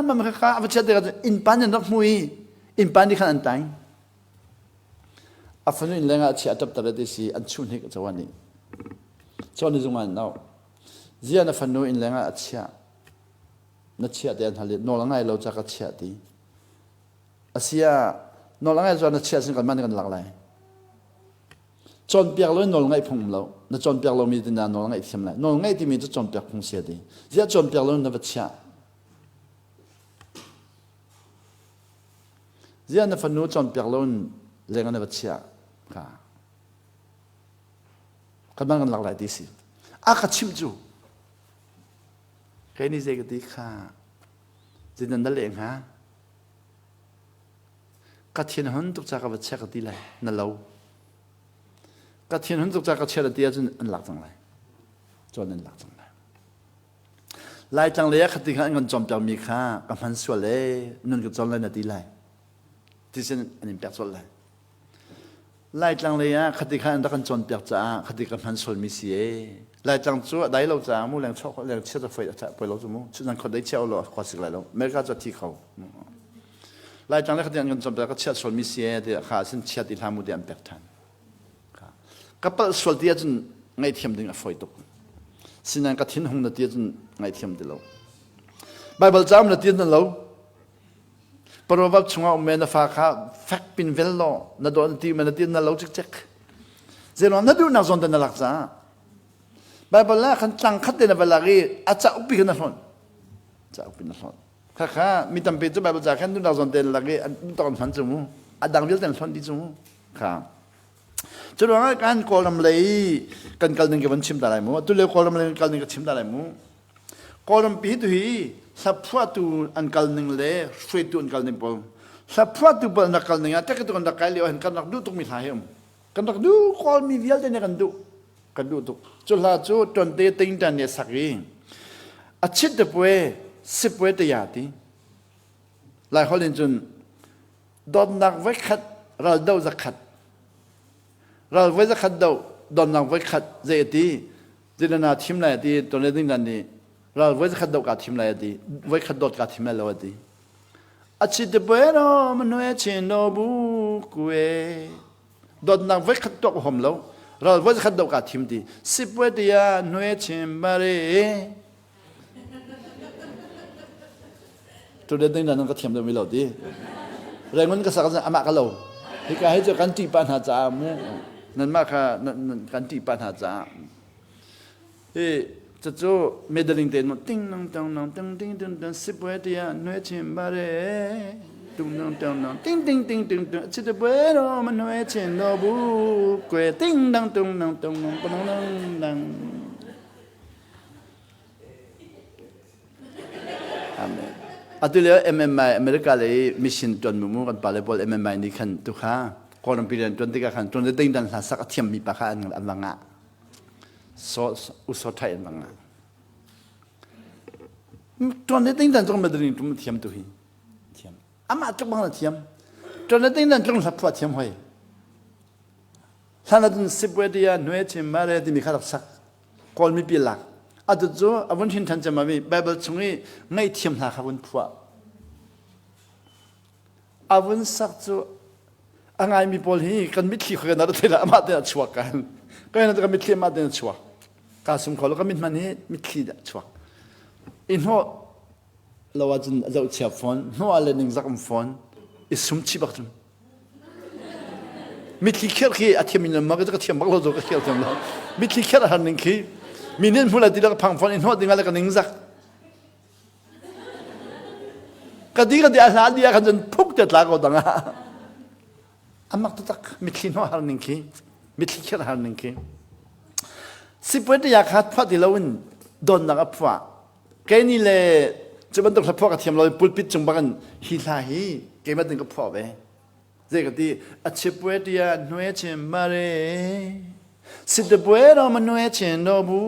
ma ma kha a va chia te kha inn pan in rak hmu i inn pan nih khan an tai a fanu inn leng ah chia a tap tar ti si an chuh hnik chawan nih chawan ni zung an no zia na fanu inn leng ah a chia na chiah te an hal i nawl a ngai lo ca ka chiah ti asia nawl a ngai cu na chiah sin kan man kan lak lai cawnpiak lo in nawl ngaih phung lo na cawnpiak lomi ti na nawl ngaih thiam lai nawl ngaih timi cu cawnpiak phung sia ti ziah cawnpiak lo na va chiah ziah na fanu cawnpiak lo in leng na va chiah ka kan man kan lak lai ti si a ka chimh cu Kei nih zei ka ti kha zeidan na leh hnga? Ka thin hun tuk ca ka va check ka ti lai na lo. Ka thin hun tuk ca ka chia ti ahcun an lak cang lai. Cun an lak cang lai. Laitlang lei ah khati kha an kan cawmpiakmi kha ka hman sual ee nun ka cawn lai na ti lai. Ti sin an in pek colh lai. Laitlang lei ah khati kha an rak kan cawnpiak caah khati ka hman sualmi si ee. Laitlang cu a dai lo caah mu leng chuak leng chia cu foi poi lo cu mu. Nan khot dei chia lo khua sik lai lo. America cu a thi kho. Laitlang le khati an kan cawnpiak ka chiat sualmi si ee ti kha sin chia ti hlah mu ti an pek than. Ka palh sual ti ahcun ngaihthiam ding a fawi tuk. Sinain ka thinhung na ti ahcun ngaihthiam ti lo. Bible caam na tin na lo. Proverb chungah um na fa kha fek pin vel law na dawt na ti ma na tin na lo cikcek. Zeiruang na duhnak zawn te na lak caah. Bible ah khan tlang khat te na va lak i a cauk pi kha na hlonh. Cauk pi na hlonh. Khakha mi tampi cu Bible ca khan duhnak zawn te na lak i an tok an hman cu mu. A dang vialte an hlonh dih cu mu. Kha. Cu ruangah kan Kawlram lei kan kal ning ka van chim ta lai mu. Atu lio Kawlram lei kan kal ning ka chim ta lai mu. Kawlram pi tu hi hlaphuahtu an kal ning le hruaitu an kal ning pawl. Hlaphuahtu pawl an rak kal ning ah tek tuk an rak kai lio hin kan rak duh tukmi hla hi um. Kan rak duh Kawlmi vialte nih kan duh. Kan duh tuk. Cu hla cu tonte tingtan nih a sak i a chit te pue sipue te ya ti. Lai holh in cun dawtnak voikhat ral do zakhat ral voi zakhat do dawtnak voikhat zei a ti Zinana thim lai a ti tonle ding dan nih ral voi zakhat do ka thim lai a ti voikhat dawt ka thim lai lo a ti a chi te bueno manue chin no bu kue dawtnak voikhat tuak hom lo ral voi zakhat do ka thim ti sipwe tia nue chim bare Tu ding nan ka thiam deuh lo ti. Rengun ka sak amah ka lo. Hika hi cu kan ṭih pa hna caah mu. Nanmah kha kan ṭih pa hna caah. Hi cucu medaling te nu ting nang tang nang ting ting ting ting sipwe tia nue chim ba re tung nang tang nang ting ting ting ting ting chi te bwe ro ma nue chin no bu kwe ting nang tung nang tung nang nang nang nang Amen. Atu lio MMI America lei mission tuan mu kan pale pawl MMI nih khan tu kha Kawlram pi rian tuan tikah khan tuan ding dan hla sak a thiam mi pa kha an an va ngah. So uso thai an va ngah. Tuan ding dan zong madrin tum thiam tu hi. Thiam. Amah tluk bang na thiam. Tuan ding dan tluk hla phua thiam hoi. Hlan ah cun Sipwedia Nwe Chim Mare timi kha rak sak. Kawl mipi lak. Atu cu a vun hrin ṭhan cem mi Bible chung i ngaihthiam hna kha vun phuah. A vun sak cu a ngaimi pawl hi kan mitthli kha kan rak thei amah te a chuak kan. Kan kan mitthli amah te a chuak. Ka sum kho lo ka mit hman hi mitthli dah chuak. I hnawh lo ahcun a zohchia fawn, hnawh ah le ningzak um fawn, i sum chih bak cun. Mitthli kherh khi a thiam in ma ka thiam bak lo zo ka thiam thiam lo. Mitthli kherh a har ning khi mi nih hmu lai ti le ka phang fawn i hnawh ding ah le ka ning zak. Ka di ka di a hla di ah khan cun phuk te tla ko dang ah. Amak taktak mitthli hnawh har ning khi mitthli kherh har ning khi. Sipuan te ya kha phuah ti lo in donnak a phuah. Kei ni le cu bantuk hla phuah ka thiam lo i pulpit cung bak in hi hla hi keimah tin ka phuah ve. Zei ka ti a chipue tia hnue chim mare sitapue ro manue chin do bu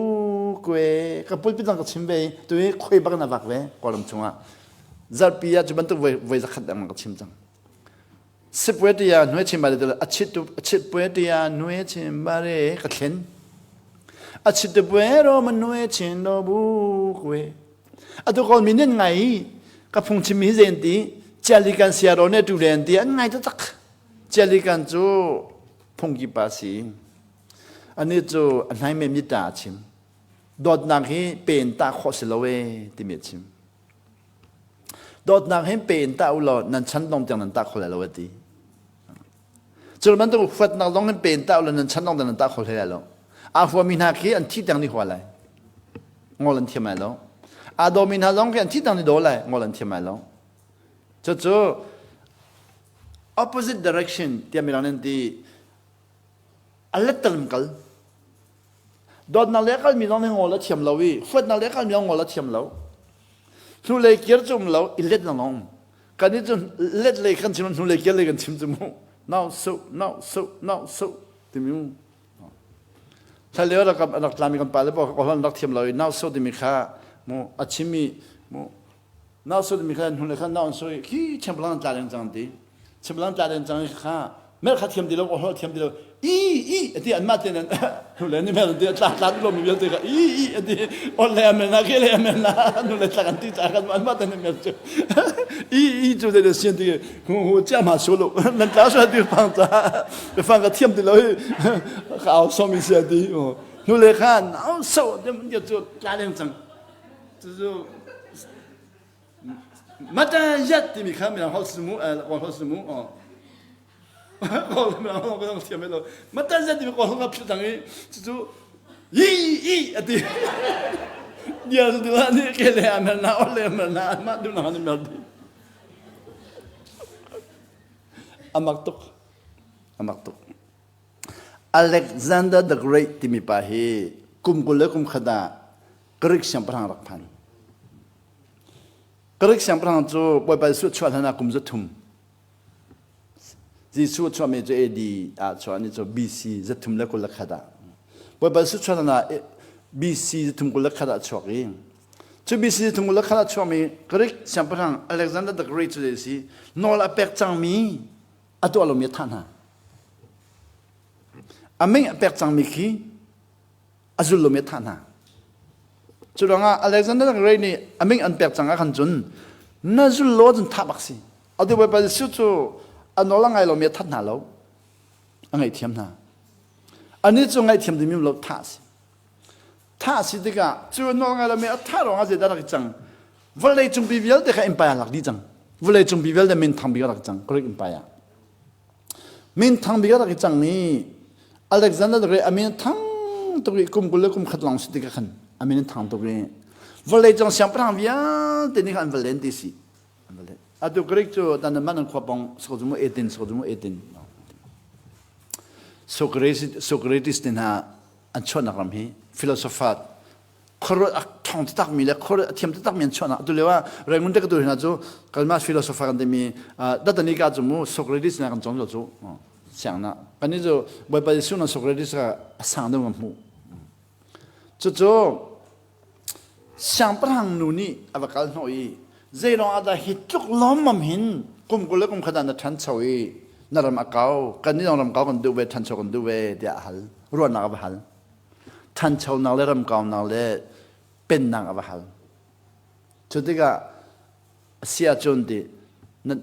kue ka pulpit zong ka chim ve tu hi khoi bak na vak ve kawlram chungah zarpi ah cu bantuk voi voi zakhat dang ka chim cang Sipue tia hnue chim bare a chit tu a chit pue tia hnue chim bare ka thlen a chit tu pue ro ma hnue chin do bu kwe atu ko min nin ngai ka phung chim mi zen ti chiali kan sia ro ne tu len ti an ngai tak chiali kan cu phungki pa si ani cu a hnai me mi ta chim dawtnak hi pen ta kho si lo e ti mi chim Dawtnak hin pe in tah u law nan chan dong tiang nan tah kho lai lo a ti. Cu bantuk huatnak zong hin pe in tah u law nan chan dong tiang nan tah kho hlei lai lo. Aa huami hna khi an thi tiang ni hua lai. Ngol an thiam lai lo. Aa dawmi hna zong khi an thi tiang ni daw lai. Ngol an thiam lai lo. Cucu opposite direction tiah mirang nan ti a lettal kal. Dawtnak le kalmi zong nih ngol a thiam lo i huatnak le kalmi zong ngol a thiam lo. Hnulei kir cu um lo, i let lengmang um. Kan nih cu let lei kan chim hnulei kir lei kan chim cu mu. Nau su, nau su, nau su timi mu. Hlan lio rak rak tlami kan pa le pa ka rak thiam lo i nau su timi kha mu a chimi mu nau su timi kha hnulei kha nau an su i khi chemplang tla ding cang ti. Chimlang tla den cang kha mel kha thiam ti lo hol thiam ti lo i i ati an mah ten nu le ni mel ti tla tla lo mi vialte kha i i ati on le amen na ke le amen na nu le tla kan ti cha kan an mah ten mel chu i i chu de sian ti hu hu cha ma su lo nan tla su ti phang cha phang ka thiam ti lo ka au so mi sia ti nu le kha nau so dem ya chu tla den cang chu chu. Mata yat timi kha mirang holh si mu, kawl holh si mu. Kawl mirang holh ka thiam lo. Mata yat timi kawl holh ka philh tang i cucu yi yi ati. Dia su dila ni ke le amel na ol le amel na ma du na ni mel di. Amak tuk. Amak tuk. Alexander the Great timi pa hi kum 20 le kum khat ah Greek siangpahrang rak phan. Greek siangpahrang cu Bawipa Jesuh chuah hlan ah kum 300. Jesuh chuahmi cu AD ah chuah ni cu BC 321 ah. Bawipa Jesuh chuah hlan ah BC 321 ah chuak i cu BC 321 ah chuakmi Greek siangpahrang Alexander the Great cu zei si nawl a pek cangmi a tuah lomi a thah hna. A ming a pek cangmi khi a zul lomi a thah hna. Cu ruangah Alexander the Great nih a ming an pek cang ah khan cun na zul lo cun thah bak si. Atu Bawipa Jesuh cu a nawl a ngai lomi a that hna lo. A ngaihthiam hna. Anih cu ngaihthiam dingmi lo thah si. Thah si tikah cu nawl ngai lomi a thah ruangah zeidah rak i cang? Vawlei cungpi vialte kha empire lak dih cang. Vawlei cungpi vialte min thang bik rak cang Greek Empire. Min thang bik rak i cang i Alexander the Great a min thang tuk i kum 20 le kum khat lawng si tikah khan a min thang tuk i vawlei cung siangpahrang vialte nih khan an va len ti si. An va len. Atu Greek cu dan man an khua pong sozumu etin sozumu etin. Socrates Socrates te hna an chuahnak ram hi philosopher khuaruat a thong taktak mi le khuaruat a thiam taktak mi an chuahnak atu lio ah Rangoon te ka tu hna cu kanmah philosopher kan timi Datanika cu mu Socrates na kan cawm lo cu siang na kan cu Bawipa Jesuh na Socrates ka a sang deuh nga hmuh cucu siangpahrang nu nih a va kal hnawh i zeilong ah dah hi tluk lawmmam hin kum 20 le kum khat ah na ṭhancho i na ram a kau kan nih ram kau kan duh ve ṭhancho kan duh ve tiah a hal ruahnak a va hal ṭhanchonak le ramkaunak le pennak a va hal. Cu tikah a si ahcun ti na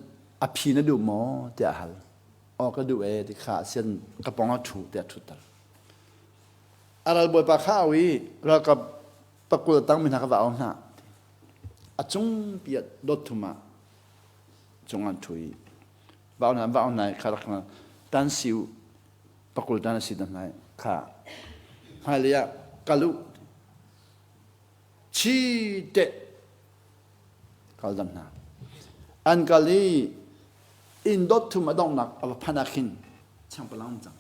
a phi na duh maw tiah a hal. Aw ka duh ee ti kha sian ka pong ah ṭhu tiah ṭhutter. A ralbawipa kha au i ralkap pakul a tangmi hna kha va au hna. A cung pi ah dot thum ah cung an ṭhu i va au hna va au hna kha rak tan siu pakul tan a si te hna kha hmailei ah kal u chi te kal dam hna an kal i inn dot thum a donghnak a va phan ah khin changpalang cang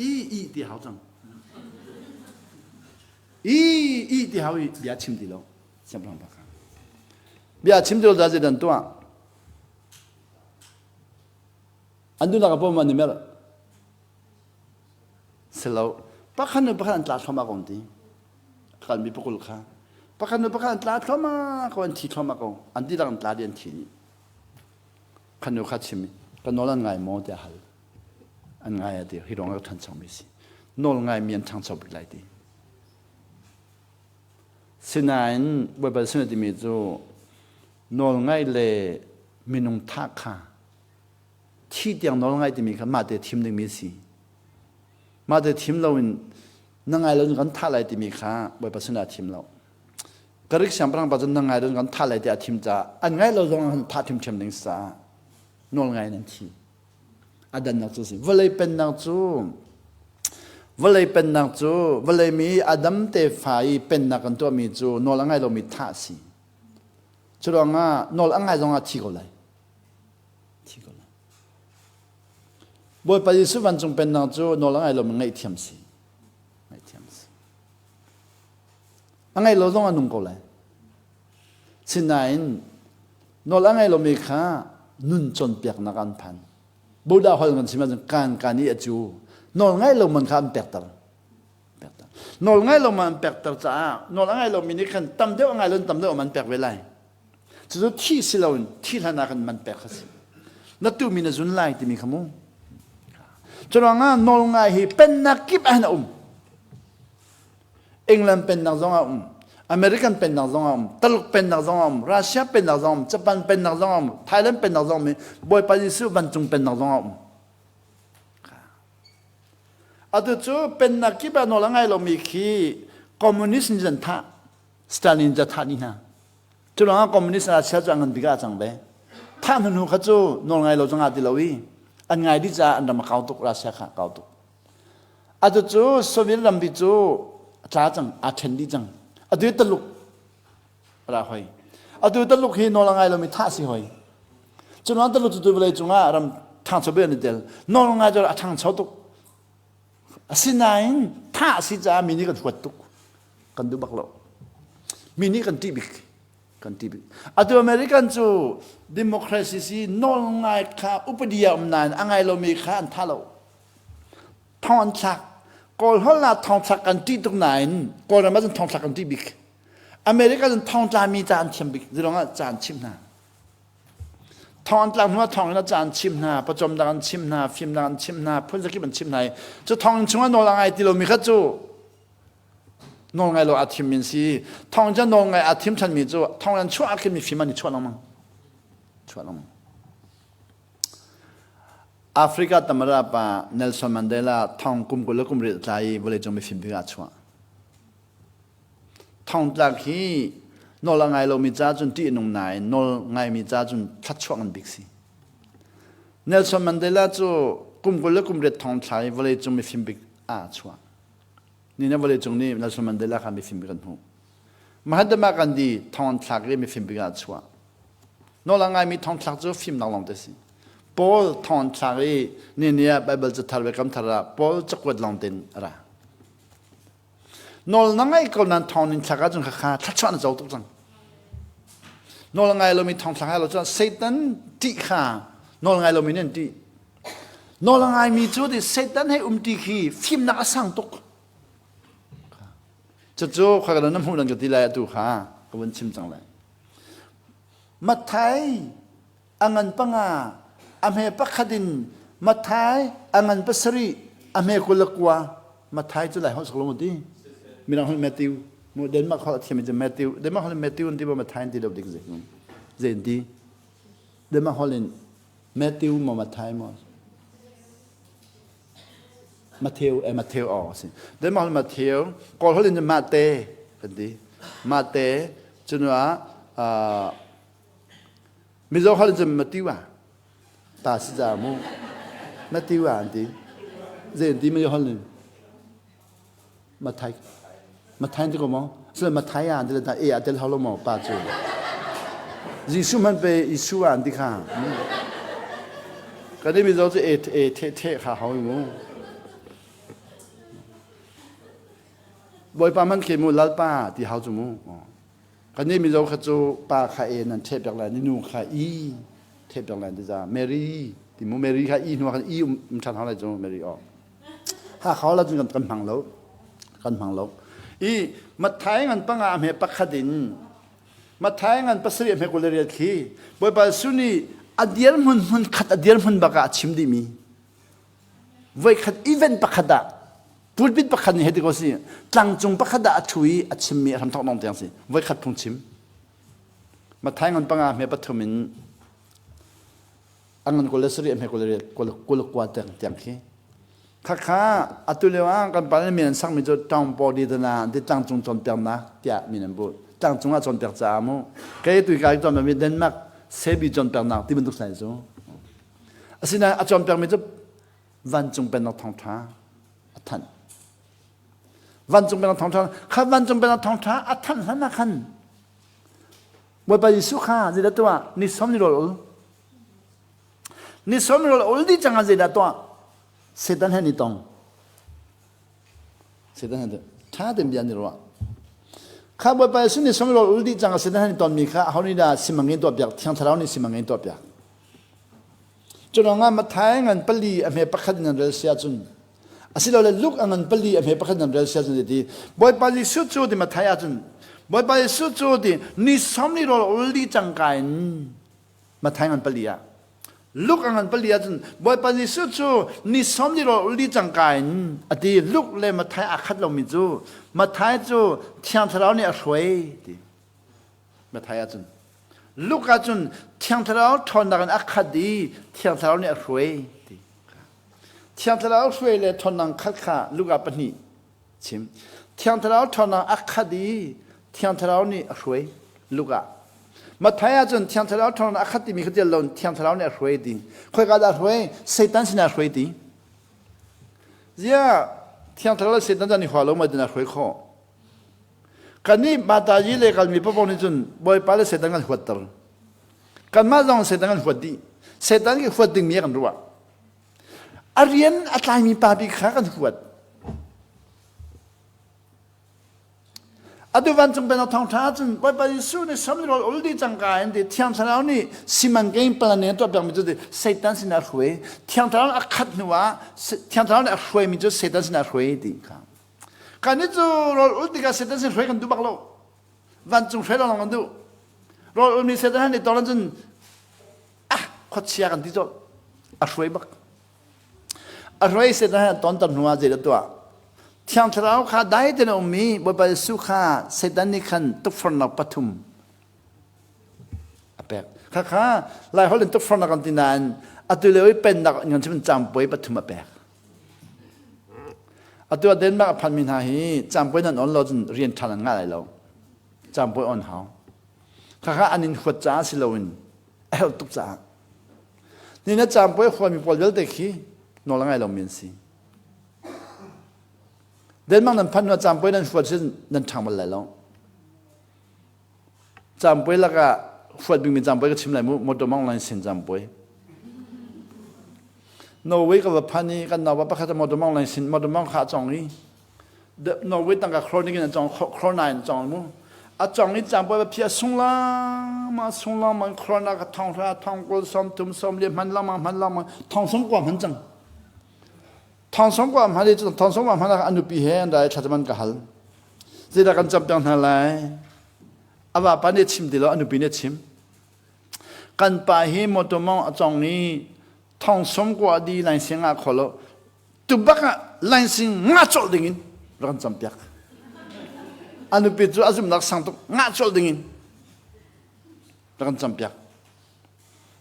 i i ti hau cang i i ti hau i bia chim ti lo siangpahrang pa kha bia chim ti lo da zeidan tuah An duhnak a pawm an i merh. Silo. Pakhat nu pakhat an tla thluahmah ko an ti. Kalmi pakul kha. Pakhat nu pakhat an tla thluahmah ko an thi thluahmah ko. An dihlak an tla dih an thi dih. Khan nu kha chim ka nawl an ngai maw tiah hal. An ngai a ti. Hi ruang ah ka ṭhancho mi si. Nawl ngai mi an ṭhangcho bik lai ti. Sinain Baibal sin a timi cu nawl ngai le minung thah kha thi tiang nawl ngai timi kha mah te thim dingmi a si. Mah te thim loin na ngai lo kan thah lai timi kha Bawipa sinah thim lo. Karik siangpahrang pa cu na ngai lo kan thah lai tiah a thim caah an ngai lo zong an thah ṭhimṭhiam ding caah nawl ngai in an thi. A dannak cu si. Vawlei pennak cu vawlei pennak cu vawlei mi Adam tefa i pennak kan tuahmi cu nawl a ngai lomi thah a si. Cu ruangah nawl a ngai zongah thi ko lai. Thi ko lai. Bawipa Jesuh vancung pennak cu nawl a ngai lomi ngaihthiam si. Ngaihthiam si. A ngaih lo zong a nung ko lai. Sinain nawl a ngai lomi kha nun cawnpiaknak an phan. Buddha hol kan chim ahcun kan kan i a cu. Nawl ngai lo man kha an pekter. Pekter. Nawl ngai lo man an pekter caah nawl a ngai lomi nih khan tam deuh a ngai lo tam deuh man pek ve lai. Cucu thi si loin thi hlan ah khan man pek kha si. Na tumi na zun lai timi kha mu. Cu ruangah nawlngai hi pennak kip ah hin a um. England pennak zong ah um, American pennak zong ah um, Taluk pennak zong ah um, Russia pennak zong ah um, Japan pennak zong ah um, Thailand pennak zong um, Bawipa Jesuh vancung pennak zong ah um. Atu cu pennak kip ah nawl a ngai lomi khi communist nih an thah, Stalin ca thah ni hna. Cu ruangah communist Russia cu an ngan bik ah a cang ve. Thah hnu hnu kha cu nawl ngai lo zongah ti lo i an ngai dih caah an ram a kau tuk, Russia kha a kau tuk. Atu cu Soviet rampi cu a tla cang, aa ṭhen dih cang. Atu hi Taluk ra hoi. Atu Taluk hi nawl a ngai lomi thah si hoi. Cu ruang Taluk cu tu vawlei cungah ram ṭhangcho bik an i tel. Nawl ngai cu a ṭhangcho tuk. Asinain thah si caah mi nih kan huat tuk. Kan duh bak lo. Mi nih kan ṭih bik. Kan ṭih bik. Atu American cu democracy si nawl ngai kha upadi a um nain a ngai lomi kha an tha lo. Thong an thlak. Kawl holh ah thong thlak kan ṭih tuk nain Kawlram ah cun thong thlak kan ṭih bik. America cun thong tlami ca an thiam bik. Zirong ah ca an chimh hna. Thong an tlak hnu ah thong in a ca an chimh hna, pawcawmnak an chimh hna, fimnak an chimh hna, phun zakip an chimh hna i cu thonginn chungah nawl a ngai ti lomi kha cu nawl ngai lo aa thimmi an si. Thong cu nawl ngai aa thim ṭhanmi cu thong an chuah ah khin mifim an i chuah lengmang. Chuah lengmang. Africa tamara pa Nelson Mandela thong kum 20 le kum riat tla i vawleicung mifim bik ah chuah. Thongtlak hi nawl a ngai lomi ca cun ṭih a nung nain nawl ngaimi ca cun thluachuah ngan bik si. Nelson Mandela cu kum 20 le kum riat thong thla i vawleicung mifim bik ah chuah. Ni na vawleicung nih Nelson Mandela kha mifim bik an hmuh. Mahatma Gandhi thong an thlak i mifim bik ah chuah. Nawl a ngaimi thongthlak cu fimnak lawng te si. Paul thong an thlak i ni ni ah Baibal cathar le kamthar ah Paul cakuat lawng tein a ra. Nawl na ngaih ko nain thong nin thlak ahcun khakha thluachuah na co tuk cang. Nawl ngai lomi thong thlak hai lo cun Satan ṭih kha nawl ngai lomi nih an ṭih. Nawl a ngaimi cu ti Satan he um ṭi khi fimnak a sang tuk. Cucu khoi ka na hmuh nan ka ti lai atu kha ka vun chim cang lai. Matthai a ngan panga a hme pakhat in Matthai a ngan pasarih a hme 29. Matthai cu lai holh sak lo ti mirang holh Matthew mu Denmark holh a thiam cu Matthew Denmark holh in Matthew an ti ba Matthai an ti lo dik zei zei an ti Denmark holh in Matthew maw Matthai maw Matthew eh Matthew aw si Denmark holh Matthew Kawl holh in Mate kan ti Mate cunu ah Mizo holh in cun Matthew ah ta si ca mu Matthew ah an ti zei an ti Mizo holh in Mathai Mathai ti ko maw sile Mathai ah an ti le e ah tel hau lo maw pa cu Jesuh man pe Isu ah an ti kha kan i Mizo cu e e the the kha hau mu Bawipa man khi mu lalpa ti hau cu mu Kan nih Mizo kha cu pa kha e nan ṭheh piak lai, nu kha i ṭheh piak lai ti za Mary ti mu Mary kha i hnu ah khan i um ṭhan hau lai cu Mary aw. Ha kho la cun kan hmang lo. Kan hmang lo. I Matthai ngan panga a hme pakhat in Matthai ngan pasarih a hme 28 khi Bawipa Jesuh nih a dir hmun hmun khat a dir hmun bak ah a chim dihmi voikhat event pakhat ah pulpit pakhat nih hei ti ko si tlangcung pakhat ah a ṭhu i a chimmi a hramthawk dong tiang si voikhat phung chim Matthai ngan panga hme pathum in a ngan 27 a hme 29 tiang tiang khi khakha atu lio ah kan pa nih min an sakmi cu ṭangpaw di dana ti tlangcung cawnpiaknak tiah min an bu tlangcung ah cawnpiak caah mu kei tu ka cawnpiakmi Denmark Sebi cawnpiaknak ti bantuk sai cu Asinain a cawnpiakmi cu vancung pennak thawngṭha a thanh. Vancung pennak thawngṭha kha vancung pennak thawngṭha a thanh hlan ah khan Bawipa Jesuh kha zeidah tuah? Ni sawm ni rawl ul. Ni sawm ni rawl ul dih cang ah zeidah tuah? Satan he ni tong. Satan he ṭha tein bia an i ruah. Kha Bawipa Jesuh nih sawm rawl ul dih cang Satan he ni tonmi kha aho nih dah simangin tuahpiak? Thiang Thlarau nih simangin tuahpiak. Cu ruangah Matthai ngan pali a hme pakhat in an rel sia cun asilole Luke a ngan pali a hme pakhat in an rel sia cun ti Bawipa Jesuh cu ti Matthai ah cun Bawipa Jesuh cu ti ni sawm ni rawl ul dih cangka in Matthai ngan pali ah Luke a ngan pali ahcun Bawipa Jesuh cu ni sawm ni rawl ul dih cangka in a ti. Luke le Matthai aa khat lomi cu Matthai cu Thiang Thlarau nih a hruai ti. Matthai ahcun Luke ahcun Thiang Thlarau ṭhawnnak in a khat i Thiang Thlarau nih a hruai ti. Thiang Thlarau hruai le ṭhawnnak khat kha Luke ah pahnih chim. Thiang Thlarau ṭhawnnak a khat i Thiang Thlarau nih a hruai Luke ah. Matthai ahcun Thiang Thlarau ṭhawnnak a khat timi kha tel lo Thiang Thlarau nih a hruai ti. Khoika dah a hruai? Satan sinah a hruai ti. Ziah Thiang Thlarau le Satan cu an i hua lo ma tin a hruai khawh? Kannih Matayi le kalmi paoh nih cun Bawipa le Satan kan huatter. Kanmah zong Satan kan huat dih. Satan khi huat dingmi kan ruah. A rian a tlaimi pa bik kha kan huat. Atu vancung pennak thawngṭha ahcun Bawipa Jesuh nih samli rawl ul dih cangka in ti Thiang Thlarau nih simankein plan in a tuah piakmi cu ti Satan sinah a hruai. Thiang Thlarau nih a khat hnu ah Thiang Thlarau nih a hruaimi cu Satan sinah a hruai ti kha. Kannih cu rawl ul tikah Satan sin hruai kan duh bak lo. Vancung hruai lawnglawng kan duh. Rawl ulmi Satan han i tawr cun ah khuachia kan ti colh. A hruai bak. A hruai Satan han tonter hnu ah zeidah tuah? Thiang Thlarau kha dai tein a ummi Bawipa Jesuh kha Satan nih khan tukforhnak pathum a pek. Khakha Laiholh in tukforhnak kan ti nain atu lio i pennak in kan chim cangpuai pathum a pek. Atu ah Denmark a phanmi hna hi cangpuai nan on lo cun rian ṭha nan ngah lai lo. Cangpuai on hau. Khakha an in huat caah si loin a herh tuk caah. Ni na cangpuai huami pawl vialte khi nawl a ngai lomi an si. Denmark nan phanh hnu ah cangpuai nan huat sin nan ṭhang bal lai lo. Cangpuai lakah huat bikmi cangpuai ka chim lai mu, motor mong line sin cangpuai. Norway ka va phan i kan naupa pakhat motor mong line sin motor mong kha a cong i Norway tangka kronik in a cong krona in a cong mu. A cong i cangpuai va phia sung lama sung lama krona ka thong hra thong kul som thum som li hman lama hman lama thong song kwa hman cang. Thong song kwa hman i thong song kwa hman ah an nupi he an rai thlacaman ka hal. Zeidah kan campiak hna lai? A vapa nih a chim ti lo, a nupi nih a chim. Kan pa hi motor mong a cong i thong som kua di lain sing ah kho lo. Tu bak ah lain sing nga colh ding in rak kan campiak. A nupi cu a zumnak sang tuk nga colh ding in rak kan campiak.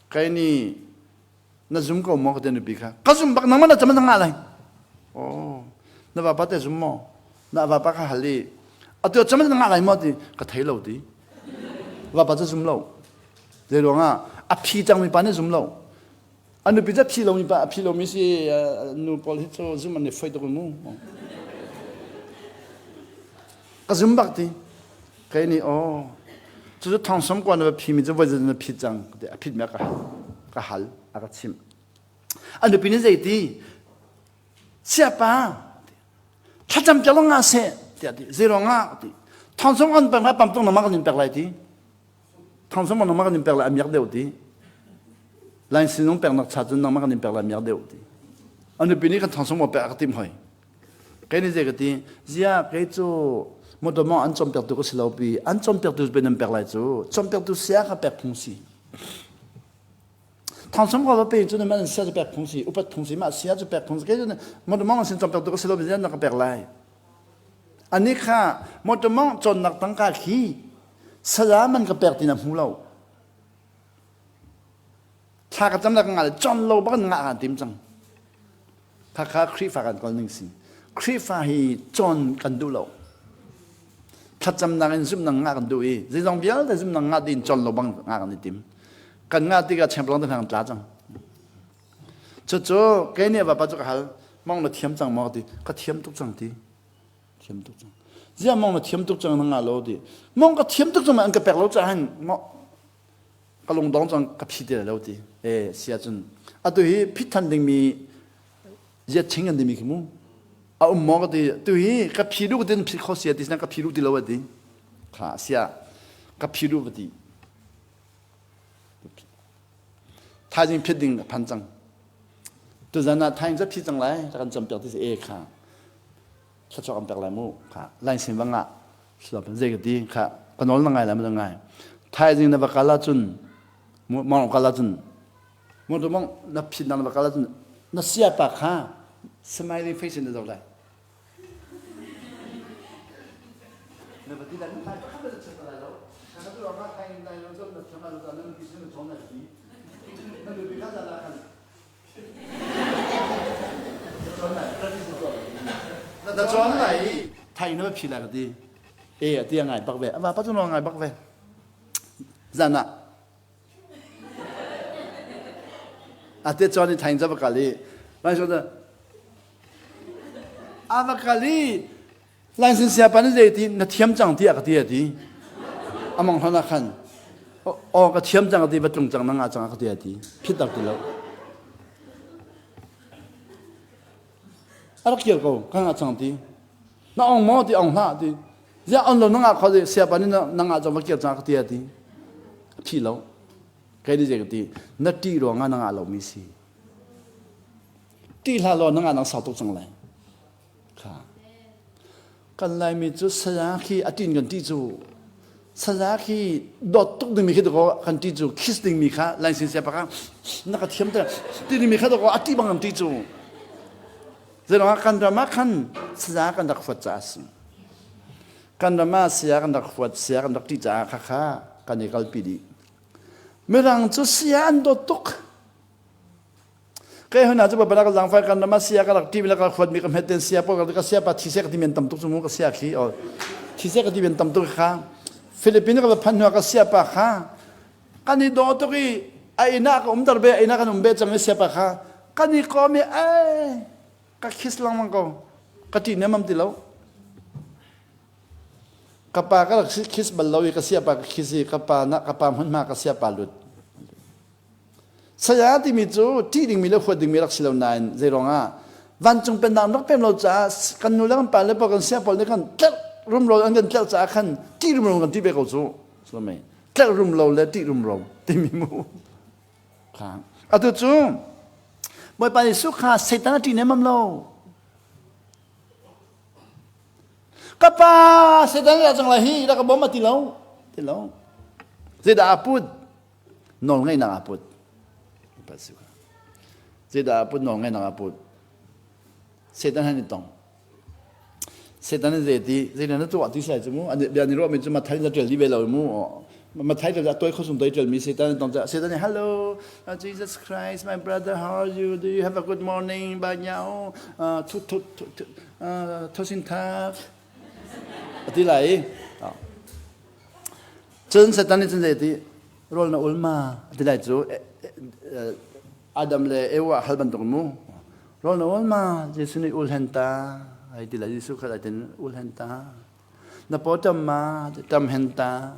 Kai ni na zum ko maw ka ti nupi kha ka zum bak nangmah na cam na ngah lai oh na vapa te zum maw na vapa kha hal i atu cam na ngah lai maw ti ka thei lo ti vapa cu zum lo zei ruangah a phi cangmi pa nih zum lo a nupi cu phi lomi pa a phi lomi si nu pawl hi cu zum an i foi tuk mu ka zum bak ti Kei nih aw cucu thong kua na va phimi cu voi na phit cang ti a phit me ka hal ka hal a ka chimh. A nupi nih zeiti siapa thlacam piak lo nga seh tiah ti zei ruangah ti thong som kan pek lai pam tung nangmah kan in pek lai ti thong som nangmah kan in pek lai a miak deuh ti lain sinung pek nak cha cun nangmah kan in pek lai a miak deuh ti a nupi nih kan thong som pek a ka tim hoi Kei nih zei ka ti, ziah kei cu motor mong an cawmpiaktu ka si lo pi, an cawmpiaktu pe nan pek lai cu, cawmpiaktu sia kha pek phung si. Thawng ko va pe cu nan sia cu pek phung si, upat phung si, mah sia cu pek phung si. Kei cu motor mong sin cawmpiaktu ka si lo pi, ziah na ka pek lai. Ani kha motor mong cawnnak tangka khi saya man ka pek ti na hmu lo. Thla ka cam le ka ngah le con lo bak in ngah kaa tim cang. Khakha Khrihfa kan kawl ning si. Khrihfa hi cawn kan duh lo. Thlacamnak in zumhnak ngah kan duh i zeizong vialte zumhnak ngah ding cawn lo bang ngah kan i tim. Kan ngah tikah chengplang te hna kan tla cang. Cucu kei nih vapa cu ka hal, mong na thiam cang maw ti, ka thiam tuk cang ti. Thiam tuk cang. Ziah mong na thiam tuk cang na ngah lo ti. Mong ka thiam tuk cang an ka pek lo caah hin ka lungdong cang ka phi ti lo ti e sia cun atu hi phit than dingmi ziat ching an timi khi mu a um maw ka ti tu hi ka phi duh tin phit kho sia ti ka phi duh ti lo ti kha sia ka phi duh ti thaizing phit ding a phan cang tu zan ah thaing za phi cang lai kan cam piak ti e kha thluachuah kan pek lai mu kha lain sin va ngah zei ka ti kha ka nawl na ngai lai ma ngai thaizing na va kal ahcun mong kal ahcun mo tu mong na phin na va kal ahcun na sia pa kha smiley face in na zoh lai na va ti lai na thai pakhat na chim lai lo ka tu ka thai lai lo na thiam lai lo na nupi sin na chon lai ti na nupi kha la khan Na cawn lai i thai na va phi lai ka ti. E a ti a ngai bak ve. A vapa cu ngai bak ve. Zan ah ate chuan i thaing va kal i lai so a va kal i license sia pa ni zei ti na thiam cang ti a ka ti a ti among hlan ah khan aw ka thiam cang ti va tlung cang na nga cang a ka ti a ti phit tak ti lo a rak kir ko ka nga cang ti na ong maw ti ong hlah ti ziah on lo na ngah kho ti siapa nih na ngah cang va kir cang ka ti a ti thi lo kai ni zei ka ti na ṭih ruangah na ngah lomi si ṭih hlah law na ngah nang sau tuk cang lai kha kan laimi cu saya khi a ṭin kan ṭih cu saya khi dawt tuk dingmi khi dakaw kan ṭih cu kiss dingmi kha lain sin siapa kha na ka thiam te ti dingmi kha dakaw a ṭih bang kan ṭih cu Zeiruangah kan ram ah khan saya kan rak huat caah a si. Kan ram ah saya kan rak huat, saya kan rak ṭih caah khakha kan i kalpi dih. Mirang cu saya an dawt tuk. Kai huna cu babala ka zangfai kan ram ah saya ka rak ṭih mi le ka rak huat mi ka hmet ten saya pawl ka saya pa thi seh ka ti men tam tuk cu mu ka saya khi o thi seh ka ti men tam tuk kha Philippines ka va phan hnu ka saya pa kha kan i daw tuk i a inn ah ka um ter ve a inn ah kan um ve cang i siapa kha kan i kom i ai ka kiss lengmang ko ka ṭih nemam ti lo ka pa ka rak kiss bal lo i ka siapa ka kiss i ka pa na ka pa hmunhma ka siapa lut saya timi cu ṭih dingmi le huat dingmi rak si lo nain zei ruangah vancung pennak rak pem lo caah kan nu le kan pa le pa kan sia pawl nih kan tlerh rumro an kan tlerh caah khan ṭih rumro kan ṭih ve ko cu tlerh rumlo le ṭih rumro timi mu kha atu cu Bawipa Jesuh kha Satan a ṭih nemam lo ka pa Satan ra cang lai hi rak ka bawm a ti lo ti lo zeidah a put nawl ngeihnak a put zeidah a put nawl ngeihnak a put Satan han i tong Satan in zeiti zeidah na tuah ti sai cu mu an bia ni ruahmi cu Mathai na ṭial dih ve lo mu Mathai ṭial a toi khosum toi ṭialmi Satan in tong Satan nih hello Jesus Christ my brother how are you do you have a good morning ba nyao thu thu thu thu sin thak ati lai cun Satan nih cun zeiti rawl na ul ma ati lai cu Adam le Ewa hal bantuk mu Rawl na ul ma? Jesuh nih ul hen ta. Ai ti lai Jesuh kha ai tin ul hen ta. Na paw ṭam ma? Ṭam hen ta.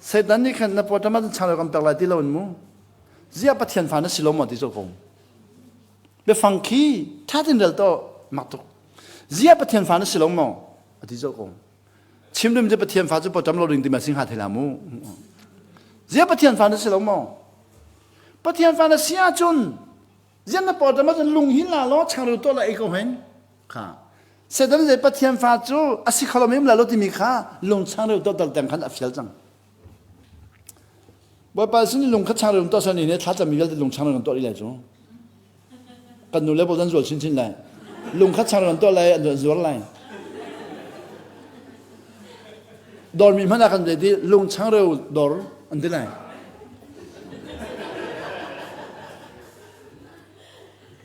Satan nih khan na paw ṭam ah chan kan pek lai ti lo in mu. Zia Pathian fa na si lo maw ti zo ko. Biafang khi ṭha tin rel to mak tuk. Zia Pathian fa na si lo maw? Ati zo ko. Chim dum cu Pathian fa cu pawṭam lo ding ti ma sing ha thei la mu. Zia Pathian fa na si lo maw? Pathian fa na si ahcun zian na pawṭam ahcun lung hin la law changreu tuah la ei ko hen. Kha. Satan le Pathian fa cu a si kho lo mem la lo timi kha lung changreu tuah dal teng khan a fial cang. Bawipa sin lung kha changreu tuah san ni thla cami vialte lung changreu tuah lai cu. Kan nu le pawl an zual chinchin lai. Lung kha changreu an tuah lai, an zuar lai. Dawrmi hmanh ah kan ti lung changreu dawr an ti lai.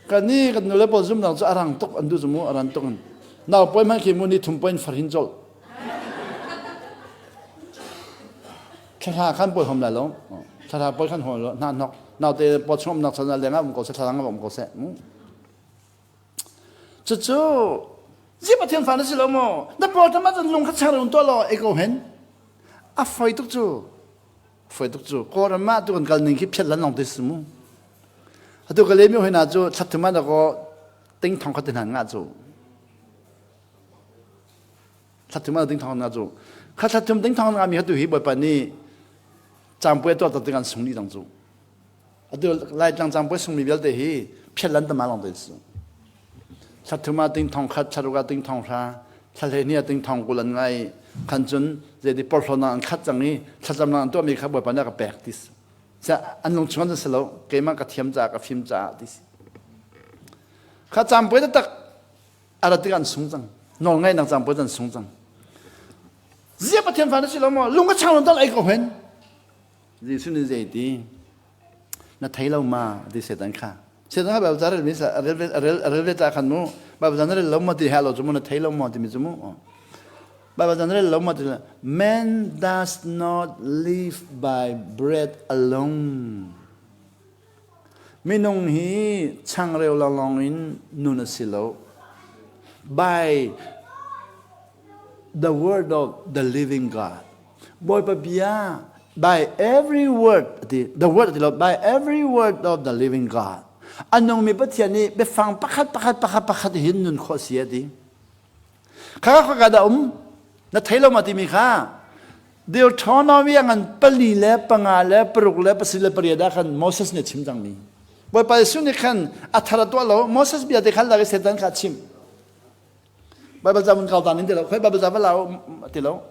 Kan ni kan nu le pawl zumnak cu a rang tuk an duh cu mu a ran tuk in. Nau poi hmanh khi mu ni thum poi in farhin colh. Thla khan poi hom lai lo. Thla poi khan hom lo. Hna hnok. Naute paw chung umnak chan ah lengah um ko seh, thla um ko seh. Cucu zi Pathian fa na si lo maw? Na paw tam ah lung kha chang un to law ei ko hen. A foi tuk cu. Foi tuk cu. Kawlram ah tu kan kal ning khi phiat lan long te si mu. Atu ka le mi hoi na cu thlat thum ah ko ting thong kha te hnan nga cu. Thlat thum ah ting thong nga cu. Kha thlat thum ting thong nga mi hatu hi Bawipa nih Cangpuai tuah tak an sung dih cang cu. Atu Laitlang cangpuai sungmi vialte hi phiat lan tama long te su. Thla thum ah ting thong khat, thla ruk ah ting thong hra, thla hlei ah ting thong kul an ngai khan cun zeiti porhlawnak an khat cang i thlacamnak an tuahmi kha Bawipa nih a ka pek ti si. An lung chung an si lo, keimah ka thiam caah ka fim caah ti si. Kha cangpuai taktak a rat tikah an sung cang. Nawlngaihnak cangpuai an sung cang. Zia Pathian fa na si lo maw? Lung a chang lo dal ei ko hen. Jesuh nih zei ti? Na thei lo ma? Ti Satan kha. Satan kha Bible ca rel mi a rel rel rel ve ta khan mu. Bible ca na rel lo ma ti ha lo cu mu na thei lo ma ti mi cu mu. Baibal caan rel lo ma ti Man does not live by bread alone. Minung hi changreu lawnglawng in nun a si lo. By the word of the living God. Bawipa bia by every word ti the word ti lo by every word of the living God. A nungmi Pathian nih biafang pakhat pakhat pakhat pakhat hin nun khawh si a ti. Kha kha ka dah um na thei lo ma timi kha Deuteronomy a ngan pali le panga le paruk le pasarih le pariat ah khan Moses nih a chim cangmi. Bawipa Jesuh nih khan a thar a tuah lo Moses bia te khan lak i Satan kha a chim. Baibal ca mun kau ta ning ti lo khoi Baibal ca va lau ti lo.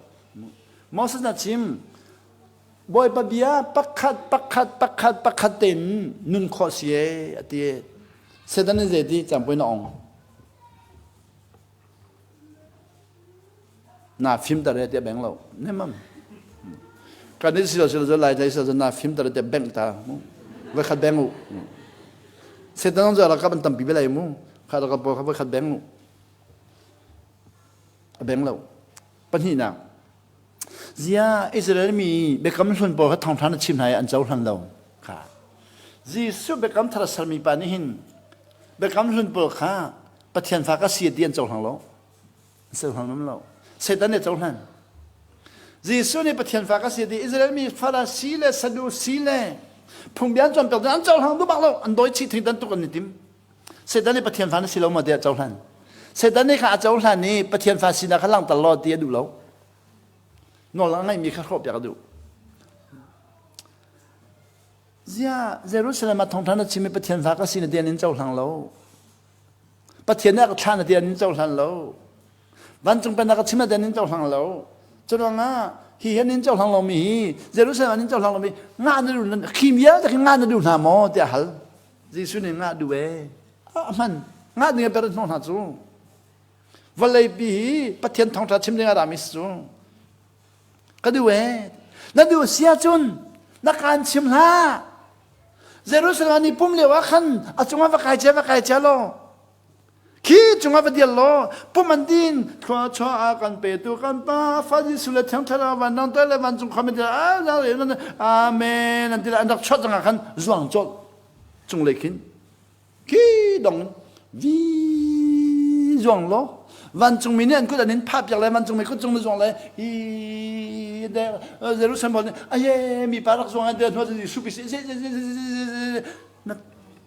Moses na chim Bawipa bia pakhat pakhat pakhat pakhat tein nun khawh si e a ti. Satan nih zei ti cangpui na ong. Na fimter he tiah beng lo. Nemam. Kan i silo silo lai lai silo na fimter tiah beng ta mu. Voi khat beng u. Setan zong ralkap an tampi belai mu. Kha ralkap pawl kha voi khat beng u. A beng lo. Pahnihnak. Zia Israel mi biakam hlun pawl kha thawngṭha na chim hna i an cohlan lo. Kha. Jesuh biakam thar a sermi pa nih hin biakam hlun pawl kha Pathian fa ka si ti an cohlang lo. An cohlang ngam lo. Satan nih a cohlan. Jesuh nih Pathian fa ka si ti Israel mi Farasi le Sadusi le phungbia an cawnpiak an cohlang duh bak lo. An dawi chih thingtan tuk an i tim. Satan nih Pathian fa na si lo maw tiah a cohlan. Satan nih kha a cohlan i Pathian fa sinak kha langhter law ti a duh lo. Nawl a ngeihmi kha hrawhpiak a duh. Ziah Jerusalem ah thawngṭha na chim i Pathian fa ka si na ti an in cohlang lo. Pathian nih a ka thlah na ti an in cohlan lo. Vancung pennak ka chim na ti an in cohlang lo. Curuangah hi hi an in cohlang lomi hi Jerusalem an in cohlang lomi ngah na duh khi vialte khi ngah na duh hna maw tiah hal. Jesuh nih ngah duh ee. A hman. Ngah ding a per hnawh hna cu. Vawleipi hi Pathian thawngṭha chim ding a rami si cu. Ka duh ee. Na duh si ahcun na kaan chim hlah. Jerusalem an i pum lio ah khan a cungah va kai cia va kai cia law khi cungah va dial law pum an din thlua chuah a kan petu kan pa fa Jesuh le Thiang Thlarau van nang le vancung khuami ti amen an ti an rak chuah cangah khan zuang colh cunglei khin khi dong vi zuang law vancungmi nih an kut an in phah piak le vancungmi kut cung na zuang le hi de Jerusalem pawl nih aye mi pa rak zuang de hnuah Jesuh pi si na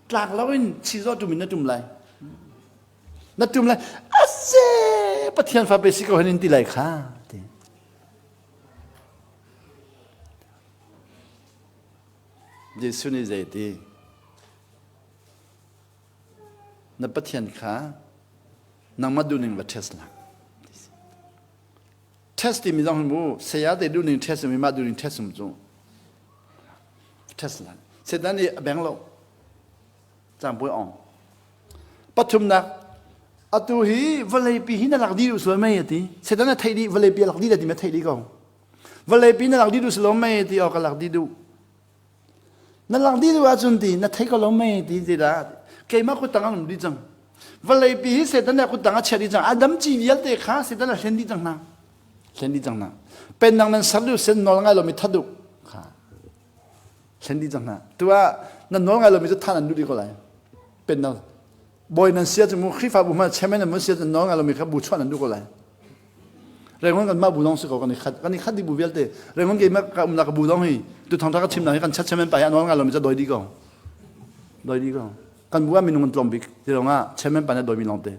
tlak lo in chizaw tum in na tum lai na tum lai ase Pathian fa pe si ko hin in ti lai kha ti Jesuh nih zei ti Na Pathian kha nangmah duhning va test hlah. Test timi zong hi mu saya te duhning test mi mah duhning test um cu. Test hlah. Satan nih a beng lo. Cangpui ong. Pathumnak atu hi vawleipi hi na lak dih duh sual mei ati. Satan a theih dih vawleipi a lak dih la ti ma theih dih ko. Vawleipi na lak dih duh sual mei ti aw ka lak dih duh. Na lang dih duh ahcun ti na thei ko lo mei ti ti dah keimah kuttang an um dih cang. Vawleipi hi Satan nih a kuttang a chiah dih cang. Adam ci vialte kha Satan a hlen dih cang hna. Hlen dih cang hna. Pennak nan ser duh sen nawl ngai lomi that duh kha hlen dih cang hna. Tu ah nan nawl ngai lomi cu than an duh dih ko lai. Pennak bawi nan sia cu mu Khrihfabu hmanh chairman nan mun sia cu nawl ngai lomi kha bu chuah nan duh ko lai. Rengon kan mah bu dong si ko kan i khat kan i khat dih bu vialte Rengon ke ma ka umnak ka bu dong hi tu thong ka chim na hi kan chat chairman pa hi anol ngai lo mi ca doi di ko doi di ko kan bu ah minung an tlawm bik ti rong ah chairman pa na doi mi long te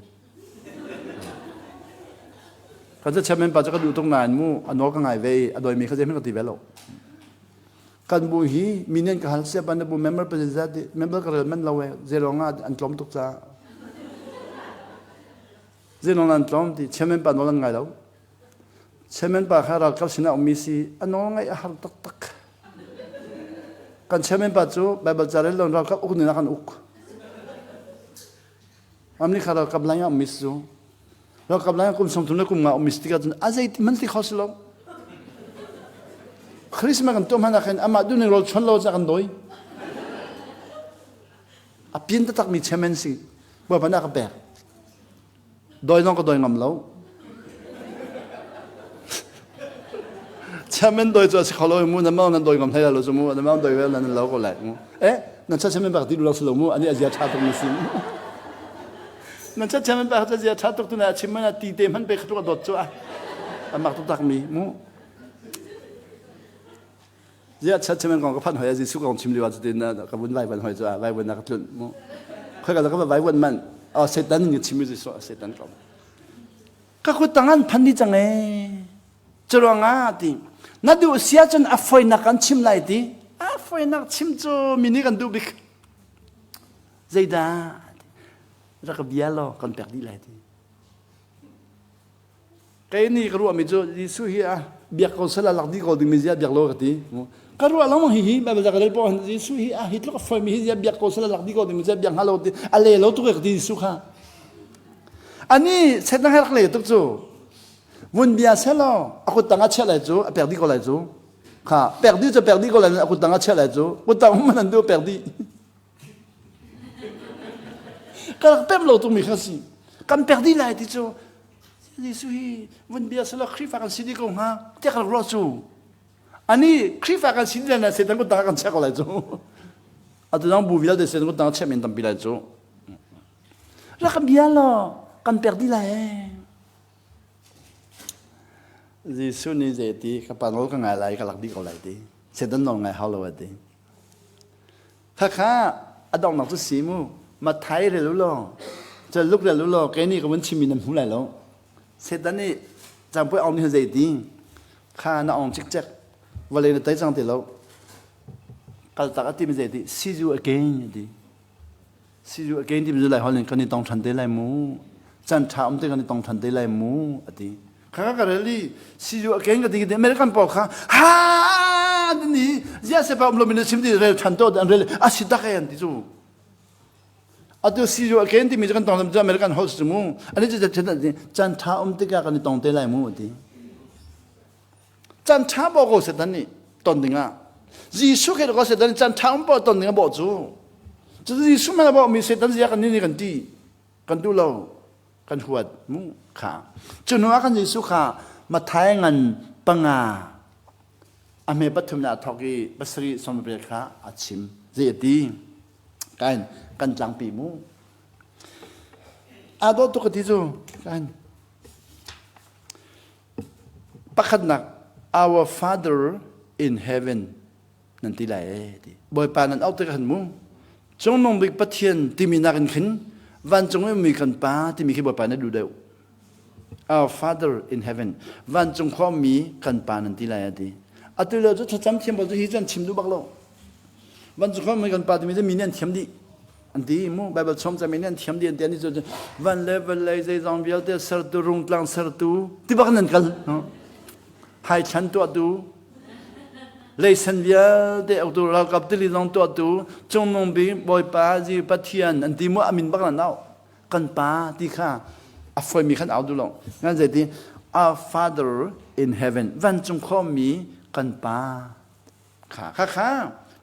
kan ca chairman pa ca ka duh tuk nain mu anol ka ngai ve a doi mi kha zei hmanh ka ti ve lo kan bu hi minen ka hal sia pa na bu member pa zat member ka rel man lo e zei rong ah an tlawm tuk ca Zeinawn an tlawm ti chairman pa nawl an ngai lo. Chairman pa kha ralkap sinah ummi si a nawl ngaih a har taktak. Kan chairman pa cu Bible ca rel lo ralkap uk ning ah kan uk. Amni kha ralkap lai ah ummi si cu. Ralkap lai ah kum 30 le kum nga ummi si tikah cun a zei ti man ti kho si lo. Christmas kan tuah hmanh ah khin amah duhning rawl chuan lo ca kan dawi. A pin taktakmi chairman si. Bawipa nih a ka pek. Doi zong ka doi ngam lo. Chairman doi cu a si kho lo mu, nan mau nan doi ngam hlei lo cu mu, nan mau doi vel nan lo ko lai mu. Eh, nan cha chairman bak ti lu lo mu, ani azia tha tuk mi si. Nan cha chairman bak azia tha tuk tu na chim mana ti te man pe khatuk a dot cu a. Amak tuk tak mi mu. Zia cha chairman kong ka phan hoi a Jesuh kong chim liwa cu tin na ka vun vai van hoi cu a vai van na ka tlunh mu. Khoi ka ka vai van man. Oh, Satan ni chim mi Jesuh Satan kong. Ka kut tang an phan ni cang e. Curuangah ti na duh si ahcun a foinak kan chim lai ti. A foinak chim cu mi nih kan duh bik. Zeidah rak bia law kan pek dih lai ti. Kei nih ka ruahmi cu Jesuh hi a biak ko sala lak dih ko dingmi zia biak lo ka ti. Ka ruah lengmang hi hi Bible ka rel poh Jesuh hi a hi tluk a foimi hi zia biak ko sala lak dih ko dingmi zia biak hnga lo ti a le lo tuk ka ti Jesuh kha. Ani Satan he rak le tuk cu. Vun bia selaw a kut tang a chiah lai cu a pek dih ko lai cu. Kha pek dih cu pek dih ko lai a kut tang a chiah lai cu. Kut tang um an duh pek dih. Ka rak pem lo tukmi kha si. Kan pek dih lai ti cu Jesuh hi vun bia selaw Khrihfa kan si dih ko hnga tiah ka rak ruah cu. Ani Khrihfa kan si dih lai Satan kut tang kan chiah ko lai cu. Atu dang bu vialte Satan kut tang chiah men tampi lai cu. Rak kan bia law kan pek dih lai ee. Jesuh nih zei ti ka pa nawl ka ngai lai ka lak dih ko lai ti. Satan nawl ngai hau lo a ti. Khakha a donghnak cu si mu. Mathai rel u law, Luke rel u law, kei nih ka vun chimmi nan hmu lai lo. Satan nih cangpuai ong nih zei ti kha na ong cikcek vawlei na tei cang ti lo. Kaltak a timi zei ti see you again a ti. See you again timi cu lai holh in kan i tong ṭhan te lai mu. Caan ṭha um te kan i tong ṭhan te lai mu a ti. Kha ka rel i see you again ka ti ti American pawl kha ha ni zia se pa um lo min chim ti rel ṭhan to an rel a si tak e an ti cu. Atu see you again timi cu kan tong cu American holh cu mu. Ani cu caan ṭha um tikah kan i tong te lai mu a ti. Caan ṭha bawh ko Satan nih ton dingah. Jesuh khi ko Satan caan ṭha um poh ton ding a bawh cu. Cu Jesuh hmanh a bawhmi Satan zia kan nih kan ti. Kan duh lo. Kan huat mu kha. Cu hnu ah kan Jesuh kha Matthai ngan panga a hme pathum le a thawk i pasarih sawmriat kha a chim. Zei a ti? Kain kan tlangpi mu. Aa dawh tuk ka ti cu. Kain. Pakhatnak, Our Father in heaven nan ti lai ee ti. Bawipa nan auh tikah khan mu Cungnung bik Pathian timi nakin khin vancung i ummi kan Pa timi khi Bawipa na duh deuh. Our Father in heaven vancung khua ummi kan Pa nan ti lai a ti. Atu lio cu thlacam thiam pawl cu hi cu an chim duh bak lo. Vancung khua ummi kan Pa timi cu mi nih an thiam dih. An ti mu Bible chom cami nih an thiam dih an ti ani cu van le vawlei zeizong vialte sertu rungtlang sertu ti bak nan kal hai thlan tuahtu leisen vialte uktu ralkap tili zong tuahtu cungnung bik bawipa zi pathian an ti mu amin bak nan au kan pa ti kha a foimi khan au du lo ngan zei ti our father in heaven vancung khuami kan pa Kha kha kha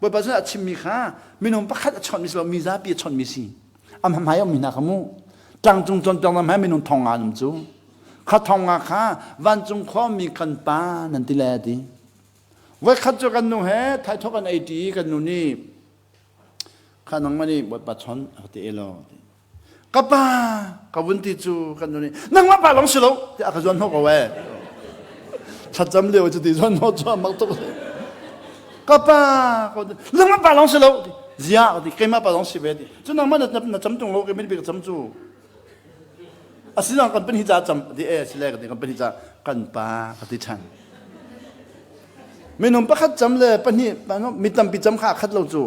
Bawipa cu a chimmi kha minung pakhat a chawnhmi si lo mi zapi a chawnhmi si. Am hmai ummi hna kha mu. Tlangcung cawnpiak na hmai minung thong nga an um cu. Kha thong nga kha vancung khuami kan pa nan ti le a ti. Voikhat cu kan nu he thaithawk kan ei ṭi kan nu nih kha nangmah nih Bawipa chawn a ka ti elaw. Ka pa ka vun ti cu kan nu nih nangmah pa lawng si lo tiah a ka zuan hnawh ko ee. Thlacam lio cu ti zuan hnawh cu a mak tuk. Ka pa nangmah pa lawng si lo ziah ka ti keimah pa lawng si ve ti. Cu nangmah na, na cam tung lo keimah nih ka cam cu. Asinain kan pahnih ca cam ti e sile ka ti kan pahnih ca kan pa ka ti ṭhan. Minung pakhat cam le pahnih mi tampi cam kha a khat lo cu.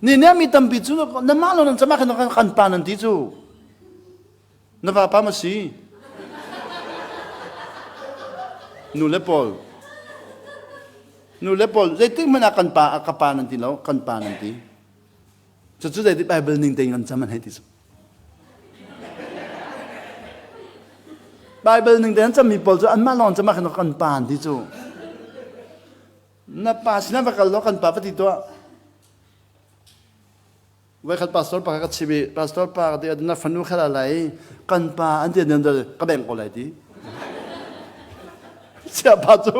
Ni ne mi tampi cu nanmah lo nan cam ah khan kan pa nan ti cu. Na vapa ma si? Nu le pawl. Nu le pawl zeitik hmanh ah kan pa ka pa nan ti lo, kan pa nan ti. Cucu zeiti Bible ning tein kan cam an hei ti cu. Bible ning tein cammi pawl cu anmah lawng cam ah khan kan pa an ti cu. Na pa sinah va kal law kan pa va ti tuah. Voikhat pastor pa ka chim i pastor pa ka ti na fanu kha la lai kan pa an ti nan ka beng ko lai ti. Siapa cu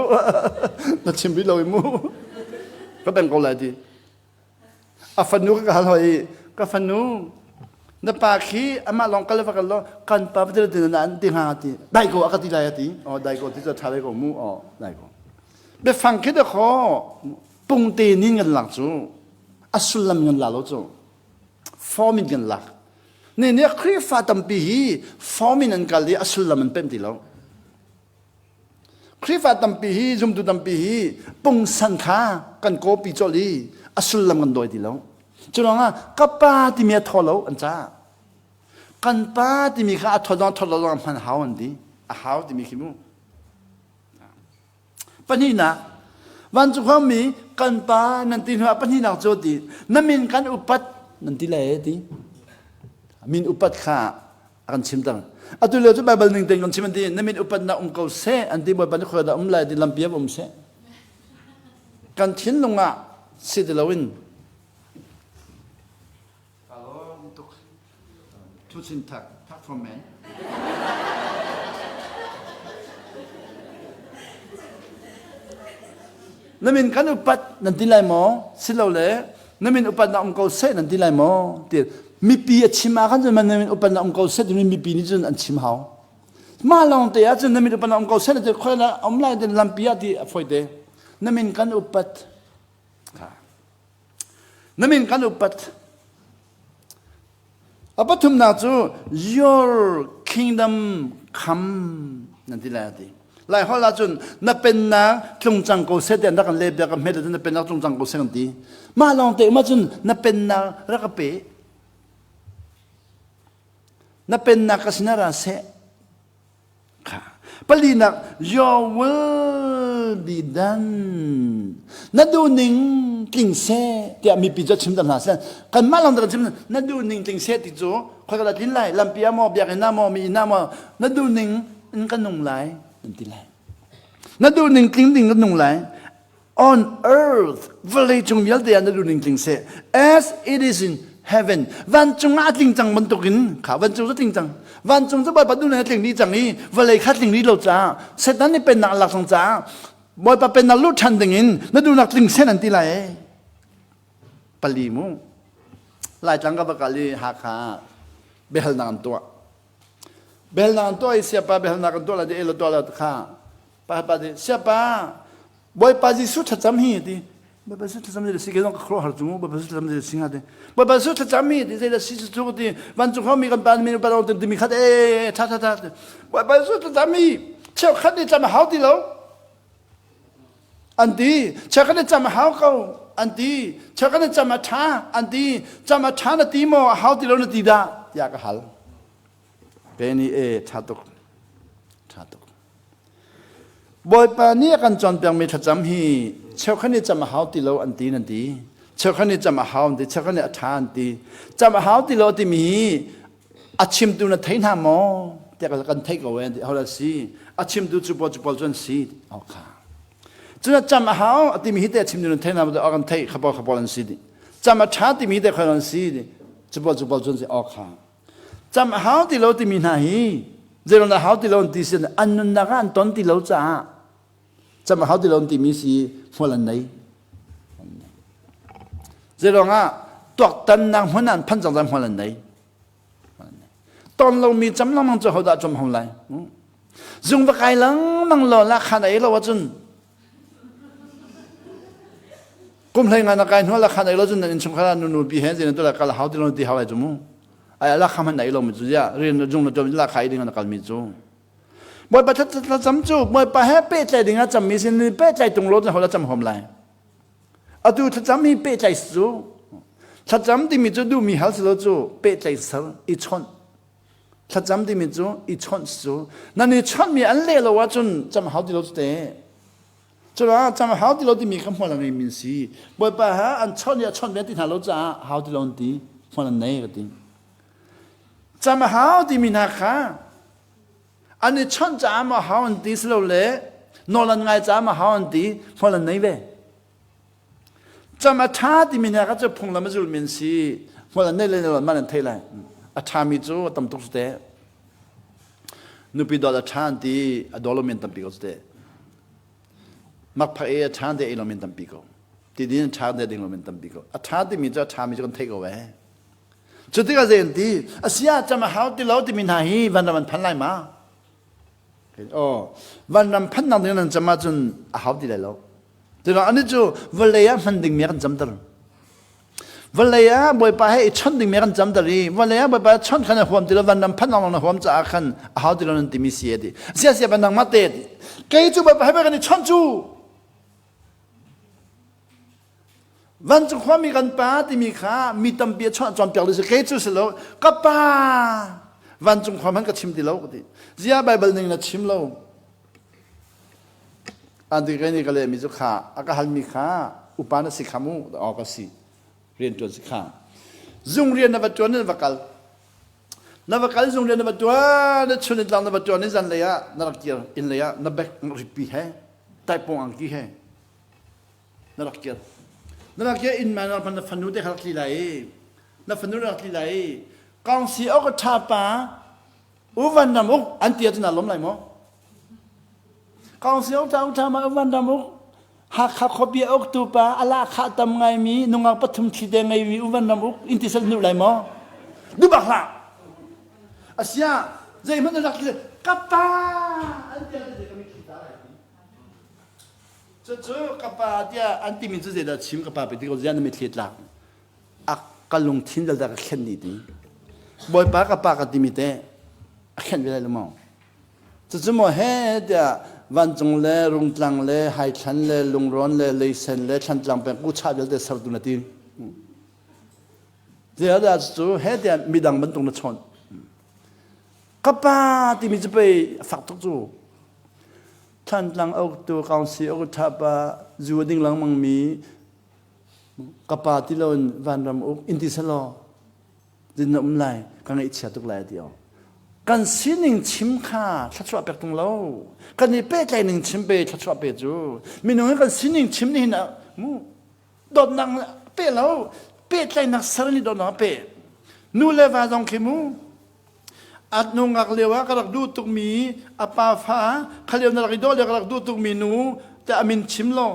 na chim rih lo i mu. Ka beng ko lai ti. A fanu ka hal hoi i ka fanu na pa khi amah lawng kal va kal lo kan pa va ti na an ti hnga ti dai ko a ka ti lai a ti oh dai ko ti cu tha ve ko mu oh dai ko biafang khi da kho pungte nin kan lak cu a sullam kan la lo cu form in kan lak ne ne Khrihfa tampi hi form in an kal i a sullam an pemh ti lo Khrihfa tampi hi zumtu tampi hi pungsan kha kan copy colh i a sullam kan dawi ti lo. Cu ruangah ka pa timi a thaw lo an ca. Kan pa timi kha a thaw zong thaw lo zong hman hau an ti. A hau timi khi mu. Pahnihnak vancung khuami kan pa nan ti hnuah pahnihnak cu ti na min kan upat nan ti le ti. Min upat kha a kan chimter atu lio cu Bible ning tein kan chim an ti na min upatnak um ko seh an ti Bawipa nih khual dah um lai ti lampi ah um seh kan thinlung ah si ti loin tuk thu chin thak thak from man na min kan upat nan ti lai maw silole na min upatnak um ko seh nan ti lai maw ti mipi a chim ah khan cun na min upatnak um ko seh timi mipi nih cun an chim hau mah lawng te ah cun na min upatnak um ko seh ti khoi na um lai tin lampi ah ti a foi te na min kan upat na min kan upat A pathumnak cu your kingdom come nan ti lai a ti. Lai holh ahcun na pennak tlung cang ko seh tiah na kan leh bia ka hmet ahcun na pennak tlung cang ko seh kan ti. Mah lawng te um ahcun na pennak rak ka pe. Na pennak ka sinah ra seh. Palinak, your will be done. Na duhning tling seh tiah mipi cu chim hna seh. Kanmah lawng kan chim na duhning tling seh ti cu khoi ka tlin lai lampi ah maw biakinn ah maw mi inn ah maw na duhning in kan nung lai nan ti lai. Na duhning tling ding kan nung lai. On earth vawlei cung vialte ah na duhning tling seh as it is in heaven vancung ah a tling cang bantukin kha vancung cu tling cang vancung cu Bawipa duhning a tling dih cang i vawlei kha tling rih lo caah Satan nih pennak a lak cang caah Bawipa pennak luh ṭhan dingin na duhnak tling seh nan ti lai ee pali mu Laitlang ka va kal i Hakha biahalnak an tuah biahalnak an tuah i siapa biahalnak an tuah lai di elo tuah la kha pa pa di siapa Bawipa Jesuh thlacam hi ti Bawipa Jesuh thlacam hi si ke zong ka khuaruah har cu Bawipa Jesuh thlacam hi si hnga ti Bawipa Jesuh thlacam hi ti zei dah si cu ti vancung khuami kan pa min pa ti mi khat e tha tha tha Bawipa Jesuh thlacam hi cheukhat nih cam a hau ti lo an ti cheukhat nih cam a hau ko an ti cheukhat nih cam a tha an ti cam a tha na ti maw a hau ti lo na ti dah tiah ka hal ke ni e tha tuk tha tuk Bawipa nih a kan cawnpiakmi thlacam hi cheukhat nih cam a hau ti lo an ti nan ti. Cheukhat nih cam a hau an ti, cheukhat nih a ṭha an ti. Cam a hau ti lo timi hi a chimtu na thei hna maw? Tiah kan theih ko an ti. Hodah si? A chimtu cu pawl cu pawl cu an si. Oh kha. Cun a cam a hau a timi hi teh a chimtu na thei hna maw? Tiah kan theih kha pawl kha pawl an si. Cam a ṭha timi hi teh kha an si. Cu pawl cu pawl cu an si. Oh kha. Cam a hau ti lo timi hna hi zeiruang dah hau ti lo an ti sin an nunnak ah an ton ti lo caah cam a hau ti lo an timi si hmual an nei. Zeiruang ah tuaktannak hmun ah an phan cang cang hmual an nei. Ton lomi cam lengmang cu hodah cam hau lai? Zung va kai lengmang lo la khan ei lo ahcun Kum hlei ngan a kai hnu la khan ei lo cun nan innchungkhar ah nunu pi he zin tu la kal hau ti lo ti hau lai cu mu. Ai la kham han ei lo mi cu ya rian jung na tuan la khai ding na kal mi cu. Bawipa thlacam cu Bawipa he pehtlai ding ah cam mi sin pehtlai tung lo cun hola cam hom lai. Atu thlacam hi pehtlai cu thlacam timi cu duhmi hal si lo cu pehtlai ser i chawnh thlacam timi cu i chawnh cu nan i chawnhmi an leh lo ahcun cam hau ti lo cu te Curuangah cam a hau ti lo timi kha hmual a ngeimi an si. Bawipa ha an chawnh i a chawnh ve ti hna lo caah hau ti lo an ti. Hmual an nei ka ti. Cam a hau timi hna kha an i chawnh caah maw hau an ti silole nawl an ngai caah maw hau an ti hmual an nei ve. Cam a ṭha timi hna kha cu phunglam a zulmi an si. Hmual an nei le lo man an thei lai. A ṭhami cu a tam tuk su te. Nupi dawt a ṭha an ti a daw lomi an tampi ko su te. Makphak ei a ṭha te ei lomi an tampi ko. Ti din a ṭha te ding lomi an tampi ko. A ṭha timi cu a ṭhami cu kan theih ko ee. Cu tikah zei an ti? Asia cam a hau ti lo timi hna hi vanram an phan lai ma? Oh, vanram phannak ding nan cam ahcun a hau ti lai lo. Curuang ani cu vawlei ah hman dingmi a kan camter. Vawlei ah Bawipa he i chawnh dingmi a kan camter i vawlei ah Bawipa chawnh khan a huam ti lo vanram phan lawng na huam caah khan a hau ti lo nan timi si a ti. Sia sia ban nangmah te ti. Kei cu Bawipa he kan i chawnh cu. Vancung khuami kan pa timi kha mi tampi a chuah cawnpiak lu si kei cu si lo ka pa vancung khua hmanh ka chim ti lo ka ti. Zia Bible ning na chim lo. Anti kei nih ka lehmi cu kha a ka halmi kha upa na si kha mu aw ka si rian ṭuan si kha zung rian na va ṭuan na va kal na va kal zung rian na va ṭuan na chun in tlang na va ṭuan i zan lei ah na rak kir inn lei ah na bek ripi he taipong angki he na rak kir na rak kir inn ma na fanu te kha rak tli lai i na fanu rak tli lai i kong si ok ṭha pa U Van Ram Uk an ti ahcun naa lawm lai maw? Kong si uk ṭha uk ṭha ma U Van Ram Uk Hakha khuapi a uktu pa a lahkhah tam ngaimi nungak pathum thli te ngeimi U Van Ram Uk in ti sal hnu lai maw? Duh bak hlah. Asia zeihmanh na rak ti ka pa an ti ahcun ka mitthli tla lai ti. Cucu ka pa tiah an timi cu zeidah chim ka pa pe ti ko ziah na mitthli tlak. A ka lungthin dal dah ka thlen dih ti bawipa ka pa ka timi te a khenh ve lai lo maw cucu maw he tiah vancung le rungtlang le haithlan le lungrawn le leisen le thlantlang peng kucha vialte sertu na ti ziah cu he tiah midang bantuk na chawnh ka pa timi cu pei a fak tuk cu thlantlang oktu kaungsi ok thapa zu ding lengmang mi Ka pa ti loin vanram uk in ti selaw din na um lai ka ngaihchia tuk lai ti o. Kan sining chim kha thluachuah pek tung lo. Kan i pehtlaih ning chim pe thluachuah pe cu. Minung hi kan sining chim ni hin mu dawtnak pe lo pehtlaihnak ser ni dawtnak pe. Nu le va zong khi mu at nu ngak lio ah ka rak duh tukmi a pa fa kha lio na rak i dawh lio ka rak duh tukmi nu te a min chim lo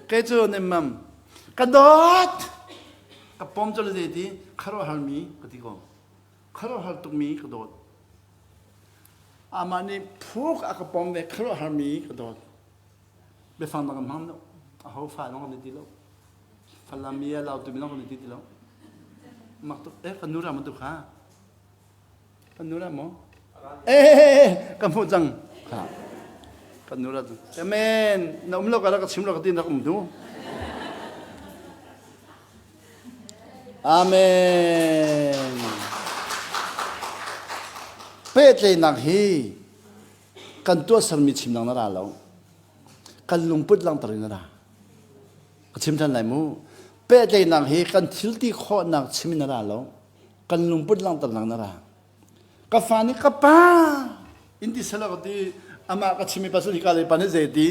Kei cu nemmam ka dawt ka pom cu le ti khuaruahharmi ka ti ko khuaruahhar tukmi ka dawt amah nih phuk a ka pom ve khuaruahharmi ka dawt biafang dang ka hmang lo aho fa zong kan ti lo Falam i a lautu mi zong kan ti ti lo. Mak tuk eh kan nu ram tu kha. Kan nu ram maw? Eh ka hmuh cang. Kha. Kan nu ram. Amen. Na um lo ka ka chim lo ka ti na um tu. Amen. Pehtlaihnak hi kan tuahsermi chim dang na ra lo. Kan lungput langhter in na ra. Ka chim ṭhan lai mu. Pehtlaihnak hi kan thil ti khawhnak chim in a ra lo. Kan lungput langhternak na ra. Ka fa nih ka pa in ti selaw ka ti amah ka chimi pasal hi ka le pa nih zei ti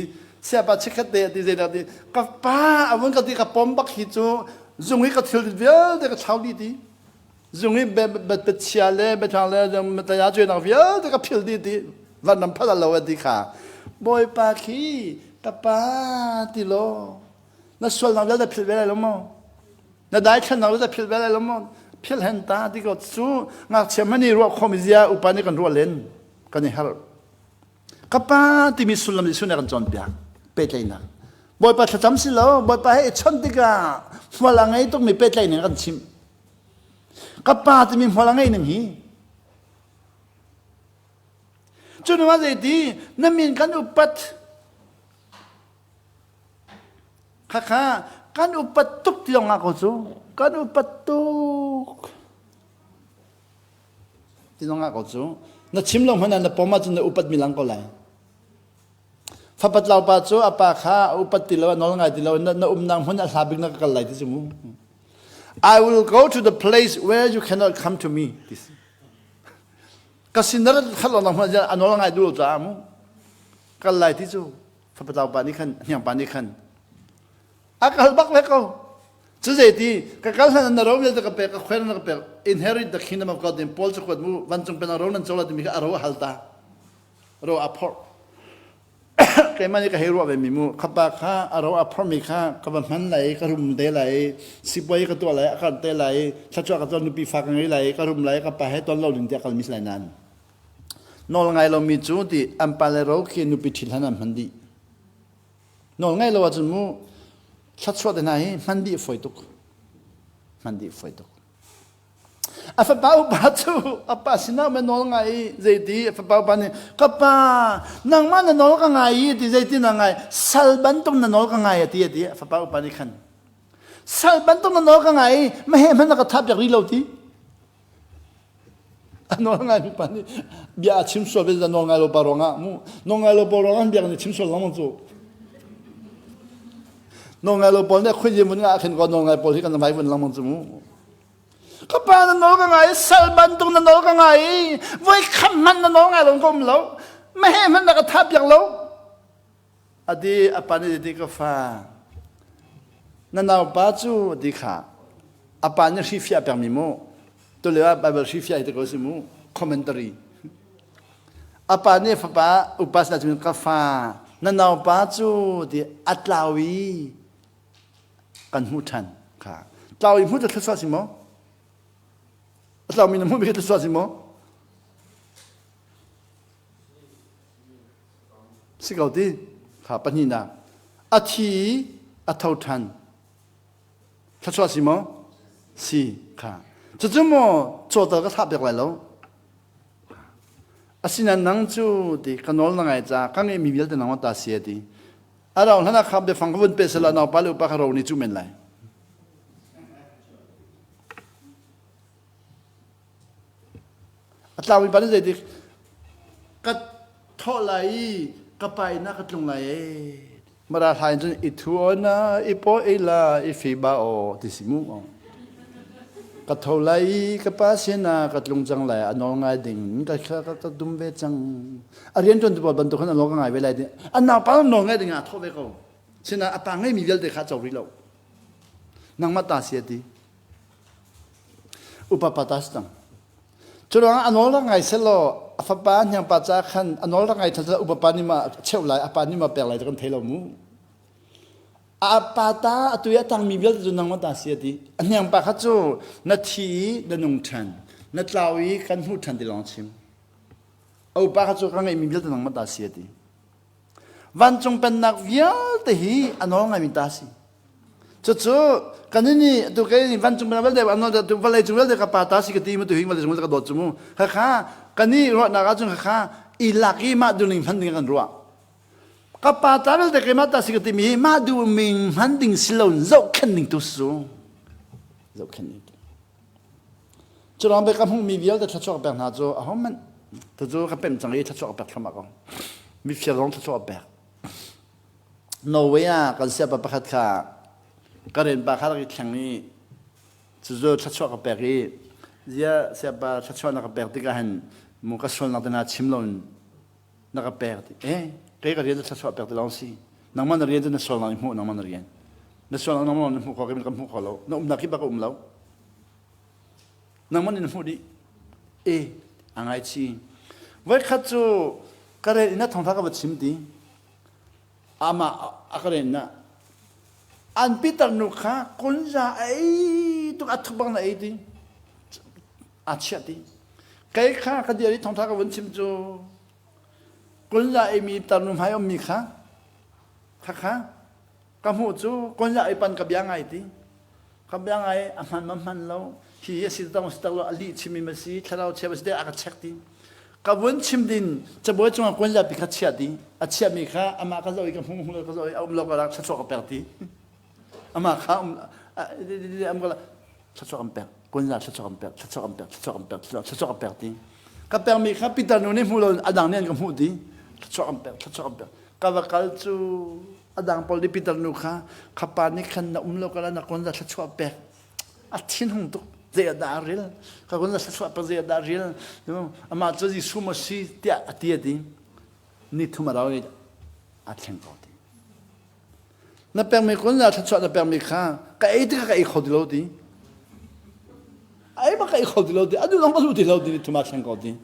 siapa chikkhat te ti zei dah ti ka pa a vun ka ti ka pom bak hi cu zung hi ka thil vialte ka thlau dih ti zung hi bet chia le bethang le taya cuainak vialte ka phil dih ti van ram phat lo ti kha bawipa khi ka pa ti law na sualnak vialte philh ve lai lo maw na daithlannak vialte philh ve lai lo maw philh hen ta ti ko cu ngakchia hmanh i ruah khawm zia upa nih kan ruah len kan i harh ka pa timi sullam Jesuh nih a kan cawnpiak pehtlaihnak Bawipa thlacam si lo Bawipa he i chawnh tikah hmual a ngei tukmi pehtlaihning a kan chimh ka pa timi hmual a ngei ning hi Cu hnu ah zeiti na min kan upat khakha kan upat tuk ti lawng ko cu kan upat tuk ti lawng ko cu na chim lo hmanh ah na pom ahcun na upat mi lang ko lai fapat lau pa cu a pa kha a upat ti lo a nawl ngai ti lo na, na umnak hmun a hla bik na ka kal lai ti cu mu I will go to the place where you cannot come to me ti si Ka sin na rat khat lawng hmanh a nawl ngai duh lo caah mu kal lai ti cu fapatau pa nih khan hniang pa nih khan a kal bak le ko. Cu zeiti ka kal hlan na ro vialte ka pek ka khuel na ka pek inherit the kingdom of God in Paul cakuat mu vancung pen ro nan co la timi kha a ro a hal ta ro a phorh keimah nih ka hei ruah ve mi mu khapa kha a ro a phorh mi kha ka va hman lai ka rum te lai sipuai ka tuah lai a kar te lai thlachuah ka tuah nupi fa ka ngei lai ka rum lai ka pa he ton lo ding tiah kal mi si lai nan nawl ngai lo mi cu ti an pa le ro khi nupi ṭhit hlan an hman dih Nawl ngaih lo ahcun mu thluachuah te hna hi hman dih fawi tuk. Hman dih fawi tuk. A fapa upa cu a pa sinah ma nawl ngai i zeiti a fapa upa nih ka pa nangmah na nawl ka ngai i ti zeiti na ngai sal bantuk na nawl ka ngai a ti a ti a fapa upa nih khan sal bantuk na nawl ka ngai i mahe hmanh na ka thap piak rih lo ti A nawl ngaimi pa nih bia a chim sual ve nawl ngai lo pa ruangah mu nawl ngai lo pawl ruangah bia nih chim sual lengmang cu nawl ngai lo pawl nih khuai vun nga khin ko nawl ngai pawl hi kan vai vun lengmang cu mu ka pa na nawl ka ngai sal bantuk na nawl ka ngai voi khat hmanh na nawl ngai lo ka um lo mahe hmanh na ka tha piak lo Ati a pa nih ti ka fa na naupa cu ti kha a pa nih hrifiah pekmi mu tulio ah Bible hrifiah hi ti ko si mu commentary a pa nih fapa upa sinah cun ka fa na naupa cu ti a tlau i kan hmuh ṭhan kha tlau i hmuh cu thluachuah si maw a tlaumi na hmuhmi khi thluachuah si maw Si ko ti kha pahnihnak a thi i a tho ṭhan thluachuah si maw si kha cucu maw cawtal ka thlah piak lai lo asinain nang cu ti ka nawl na ngai ca ka ngeihmi vialte nangmah ta si a ti a rau hlan ah kha biafang ka vun pe sela naupa le upa kha ro nih cu men lai A tlaumi pa nih zeitik ka thawh lai i ka pa inn ah ka tlung lai ee. Mara hla in cun i thu o na i paw ei la i fi ba o ti si mu. Ka tho lai i ka pa sinah ka tlung cang lai a nawl ngai ding ka ka ka dum ve cang. A rian ṭuan tu pawl bantuk khan a nawl ka ngai ve lai ding. A naupa nawl ngai ding ah a thawh ve ko. Sinah a pa ngeimi vialte kha a co rih lo. Nangmah ta si a ti. Upa pa ta si cang. Cu ruangah a nawl rak ngai selaw a fapa hniangpa ca khan a nawl rak ngai ṭhan selaw upa pa nih ma cheuh lai a pa nih ma pek lai ti kan thei lo mu. A pa ta atu i a tangmi vialte cu nangmah ta si a ti. A hniangpa kha cu na thi i na nung ṭhan, na tlau i kan hmuh ṭhan ti lawng chim. A upa kha cu ka ngeihmi vialte nangmah ta si a ti. Vancung pennak vialte hi a nawl ngaimi ta si. Cucu kan nih tu kei nih vancung pennak vialte a nawl tu vawlei cung vialte ka pa ta si ka ti mu tu hi vawlei cung vialte ka dawt cu mu. Khakha kan nih ruahnak ahcun khakha i lak i mah duhning hman ding kan ruah. Ka pa ta vialte keimah ta si ka timi hi mah duhning hman ding si lo zohkhenh ding tu si cu. Zohkhenh ding tu. Cu lawng ka hmuhmi vialte thluachuah ka pek hna cu ahohmanh tucu ka pemh cang i thluachuah ka pek thluahmah ko. Mifir zong thluachuah ka pek. Norway ah kan siapa pakhat kha ka rianpa kha rak i thleng i cucu thluachuah ka pek i zia siapa thluachuah na ka pek tikah hin mu ka sualnak te hna chim loin na ka pek ti eh kei ka rian cu thluachuah pek ti lawng si nangmah na rian cu na sualnak i hmuh nangmah na rian na sualnak nangmah na hmuh kho ka hmuh kho lo na umnak hi bak a um lo nangmah nih na hmuh dih e a ngaichi voikhat cu ka rel inn ah thawngtha ka va chim ti amah a ka ren na an pitar nu kha kunza ei tuk a thuk bang na ei ti a chiah ti kei kha ka dir i thawngtha ka vun chim cu kunza ei mi tarnu hmai um mi kha kha kha ka hmuh cu konja ei pan ka bia ngai ti ka bia ngai a hman ma hman lo hi hi a si tak si tak lo a lih chim mi si thlarau chia ma si a ka check ti ka vun chim din cabuai cungah konja pi kha chia ti a chia mi kha amah ka zoh i ka hmu hmu ka zoh i a um lo ka rak thluachuah ka pek ti amah kha um am ka thluachuah kan pek konja thluachuah kan pek thluachuah kan pek thluachuah kan pek thluachuah kan pek ti ka pek mi kha Peter nu nih hmu lo a dang nih an ka hmuh ti thluachuah kan pek thluachuah kan pek ka va kal cu a dang pawl nih Peter nu kha khapa nih khan na um lo kala na kon za thluachuah pek a thin hung tuk zei ah dah a ril ka kon za thluachuah pek zei ah dah a ril amah cu Jesuh maw si tiah a ti a ti ni thum a rau i a thleng ko ti. Na pekmi kun la thluachuah na pekmi kha ka ei tikah ka ei kho ti lo ti. Ai ba ka ei kho ti lo ti. Adu zong ka duh ti lo ti thuma thleng ko ti.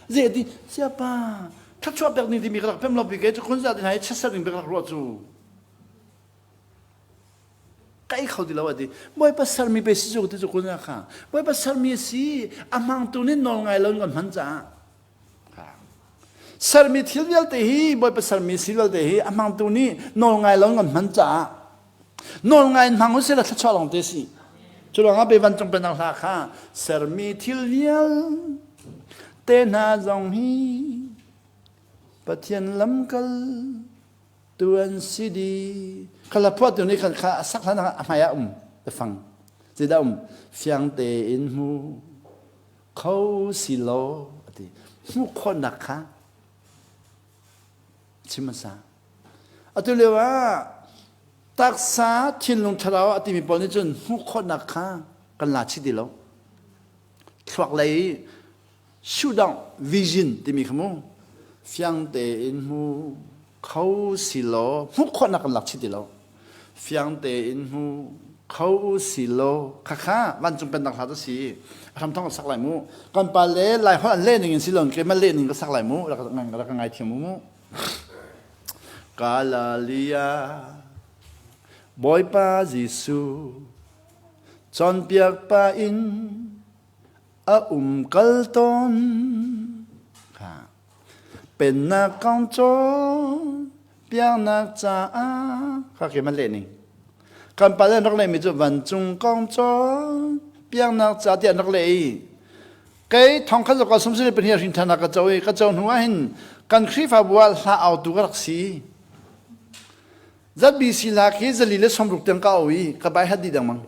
Ze ti siapa thluachuah pek ning timi ka rak pem lo pi ke cu kun za ti hna i chiatser ding bik rak ruah cu. Ka ei kho ti lo ati. Bawipa sermi pe si cu ti cu kun kha. Bawipa sermi a si a hmangtu nih nawl ngai lo in kan hman caah. Sermi thil vialte hi Bawipa sermi si vialte hi a hmangtu nih nawl ngai lo in kan hman caah nawl ngai in hmang usih la thluachuah lawng te si. Cu ruangah pe vancung pennak hla kha sermi thil vialte hna zong hi Pathian lamkal tu an si dih. Khala phuahtu nih khan kha a sak hlan ah a hmai ah um biafang. Zeidah um? Fiang tein hmu kho si law a ti. Hmuh khawhnak kha chim hmasa. Atu lio ah taksa thinlung thlarau a timi pawl nih cun hmuh khawhnak kha kan la chih ti lo. Thluak lei shoot-down vision timi kha mu fiang tein hmu kho si law hmuh khawhnak kan lak chih ti lo. Fiang tein hmu kho si law khakha vancung pennak hla cu si a hram thong ka sak lai mu kan pa le lai holh an leh ning in si lo keimah leh ning ka sak lai mu rak rak ka ngai thiam mu Galilee Bawipa Jesuh cawnpiak pa in a um kal tawn Pennak kong cawnpiaknak caah kha khi man leh ning. Kan pa le an rak lehmi cu vancung kong cawnpiaknak ca tiah an rak leh i kei thong khat zakua sum sini pahnih hrin ṭhan ka co i ka co hnu ah hin kan Khrihfabu ah hla autu ka rak si. ZBC hla khi zali le 60 tiang ka au i ka bai hat dih dengmang.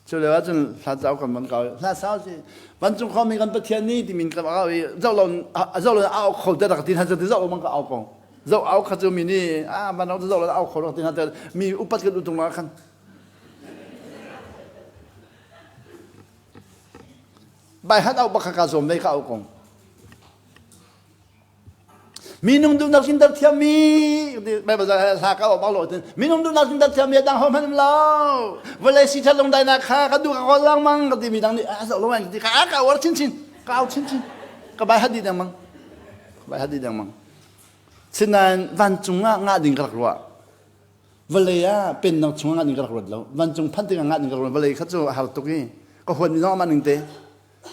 Cu lio ahcun hla cauk kan van kau hla sau si vancung khuami kan Pathian nih timin kan au i zoh lo zoh lo au kho te rak ti hna ti zoh lo mang ka au ko zoh au kha cu mi nih a van zoh lo au kho rak ti hna te mi upat kan utung ma khan bai hat au bak kha ka zawm dei ka au kong Minung duhnak tlinter thiammi Bible hla ka bak lo tin minung duhnak tlinter thiammi dang ho hmanh lo vawlei si that lungdainak kha ka duh ka kawl lengmang ka ti mi dang nih a zoh lo ti ka ka uar chinchin ka au chinchin ka bai hadi dengmang ka bai hadi dengmang sinain vancung ah ngah ding ka rak ruah vawlei ah pennak chung ah ngah ding ka rak ruat lo vancung phanh tikah ngah ding ka rak ruat vawlei kha cu a har tuk i ka huat mi zong amah ning te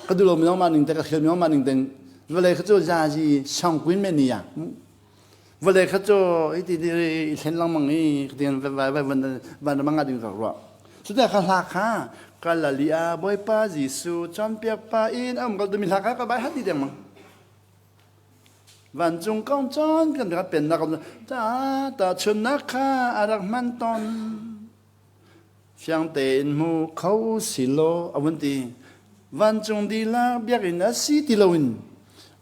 ka duh lomi zong mah ning te ka hrialmi zong mah ning te vawlei kha cu zazi sangkuin men ni ya vawlei kha cu iti i thlen lengmang i tian vai vai van van mang ding ka ruah cuta kha hla kha kalalia bawipa Jesuh cawnpiak pa in am kal tumi hla kha ka bai hati dengmang vancung kong cawn kan rak pennak ta ta chunnak kha a rak hman ton Fiang tein hmu kho si law a vun ti. Vancung dihlak biakinn a si ti loin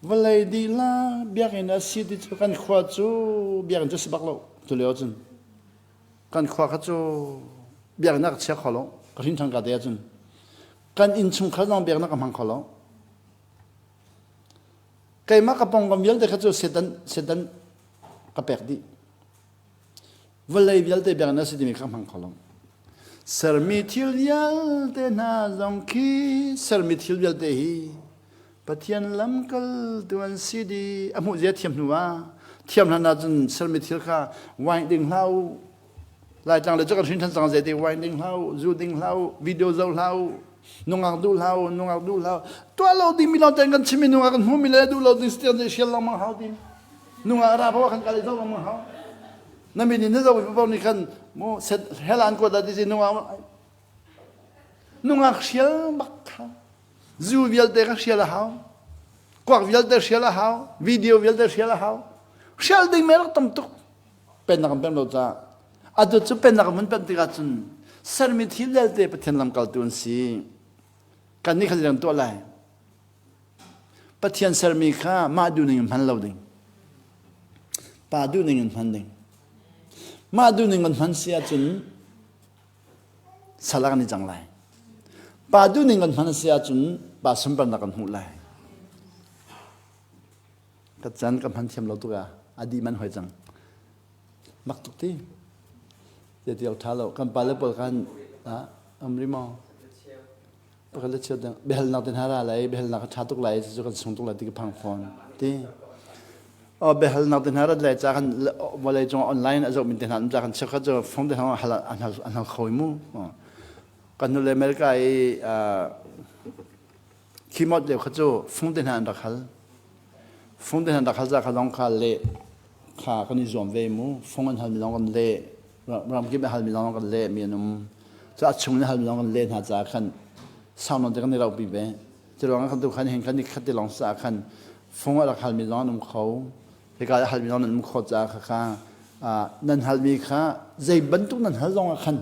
vawlei dihlak biakinn a si ti cu kan khua cu biakinn cu si bak lo cu lio cun kan khua kha cu biakinn ah ka chia kho lo ka hrin ṭhan ka te ahcun kan innchungkhar zong biakinn ah ka hmang kho lo keimah ka pawngkam vialte kha cu Satan Satan ka pek dih Vawlei vialte biakinn a si timi kha hmang kho lo. Sermi thil vialte hna zong khi sermi thil vialte hi Pathian lamkaltu an si di a hmuh zia thiam hnu ah thiam hlan ahcun sermi thil kha wine ding hlah u Laitlang le cu kan hrin ṭhan cang zei wine ding hlah u zu ding hlah u video zoh hlah u nungak duh hlah u nungak duh hlah u tuah lo ding mi lawng ten kan chim i nungak kan hmu mi le duh lo ding stian zei hrial lengmang hau ti nungak ra paoh kan kal i zoh lengmang hau na min in na zoh paoh nih khan mu set hell an kuat ti nungak nungak hrial bak kha zu vialte ka hrial a hau kuak vialte hrial a hau video vialte hrial a hau hrial ding me rak tam tuk pennak an pem lo caah atu cu pennak an pen tikah cun sermi thil vialte Pathian lamkaltu an si kan nih khan kan tuah lai Pathian sermi kha mah duhning in hman lo ding. Pa duhning in hman ding. Mah duhning kan hman si ahcun sal ah kan i cang lai. Pa duhning kan hman si ahcun pa sunparnak kan hmuh lai. Ka can ka hman thiam lo tuk ah a dih man hoi cang. Mak tuk ti. Ti awk ṭha lo. Kan pale pawl khan um ri maw? Pakhat le cheu dang biahalnak te hna ra lai, biahalnak a ṭha tuk lai, cucu kan sung tuk lai ti ka phang fawn. Ti. Oh, biahalnak te hna rat lai ca kan vawlei cung online a zoh min te hna um ca kan cheukhat cu phone te hna hal an hal an hal kho mu. Kan nu le America i khimot lio kha cu phone te hna an rak hal. Phone te hna an rak hal ca kha zong kha le kha kan i zuam ve mu. Phone an halmi zong kan leh. Ramkip an halmi zong kan leh mi an um. Cu a chung in halmi zong kan leh hna caah khan sau nawn te kan i rauhpi ve. Cu ruangah kan tu khan hin kan i khat ti lawng caah khan phone a rak halmi zong an um kho. Hika a halmi zong nan um kho caah kha kha nan halmi kha zei bantuk nan hal zong ah khan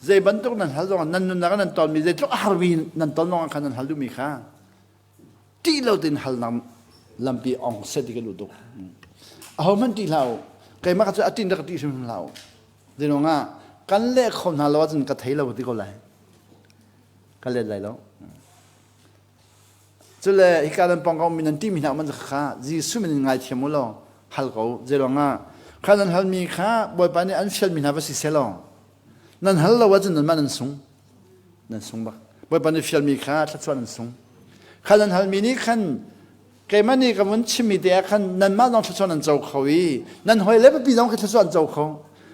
zei bantuk nan hal zong ah nan nunnak ah nan tonmi zeitluk a harmi nan ton zong ah khan nan hal duhmi kha ṭih lo tein halnak lampi ong seh ti ka duh tuk. Ahohmanh ṭih hlah u. Keimah ka cu a ṭin rak ka ṭih hrimhrim hlah u. Zeiruang ah kan leh kho hna lo ahcun ka thei lo ti ko lai. Ka let lai lo. Cule hika nan pawng ka ummi nan ṭihmi hna um an kha Jesuh min in ngaithiam u law hal ko. Zeiruang ah kha nan halmi kha Bawipa nih an fialmi hna va si seh law nan hal lo ahcun nanmah nan sung. Nan sung bak. Bawipa nih fialmi kha thluachuah nan sung. Kha nan halmi nih khan keimah nih ka vun chimmi te ah khan nanmah zong thluachuah nan co kho i nan hawi le papi zong khi thluachuah an co kho.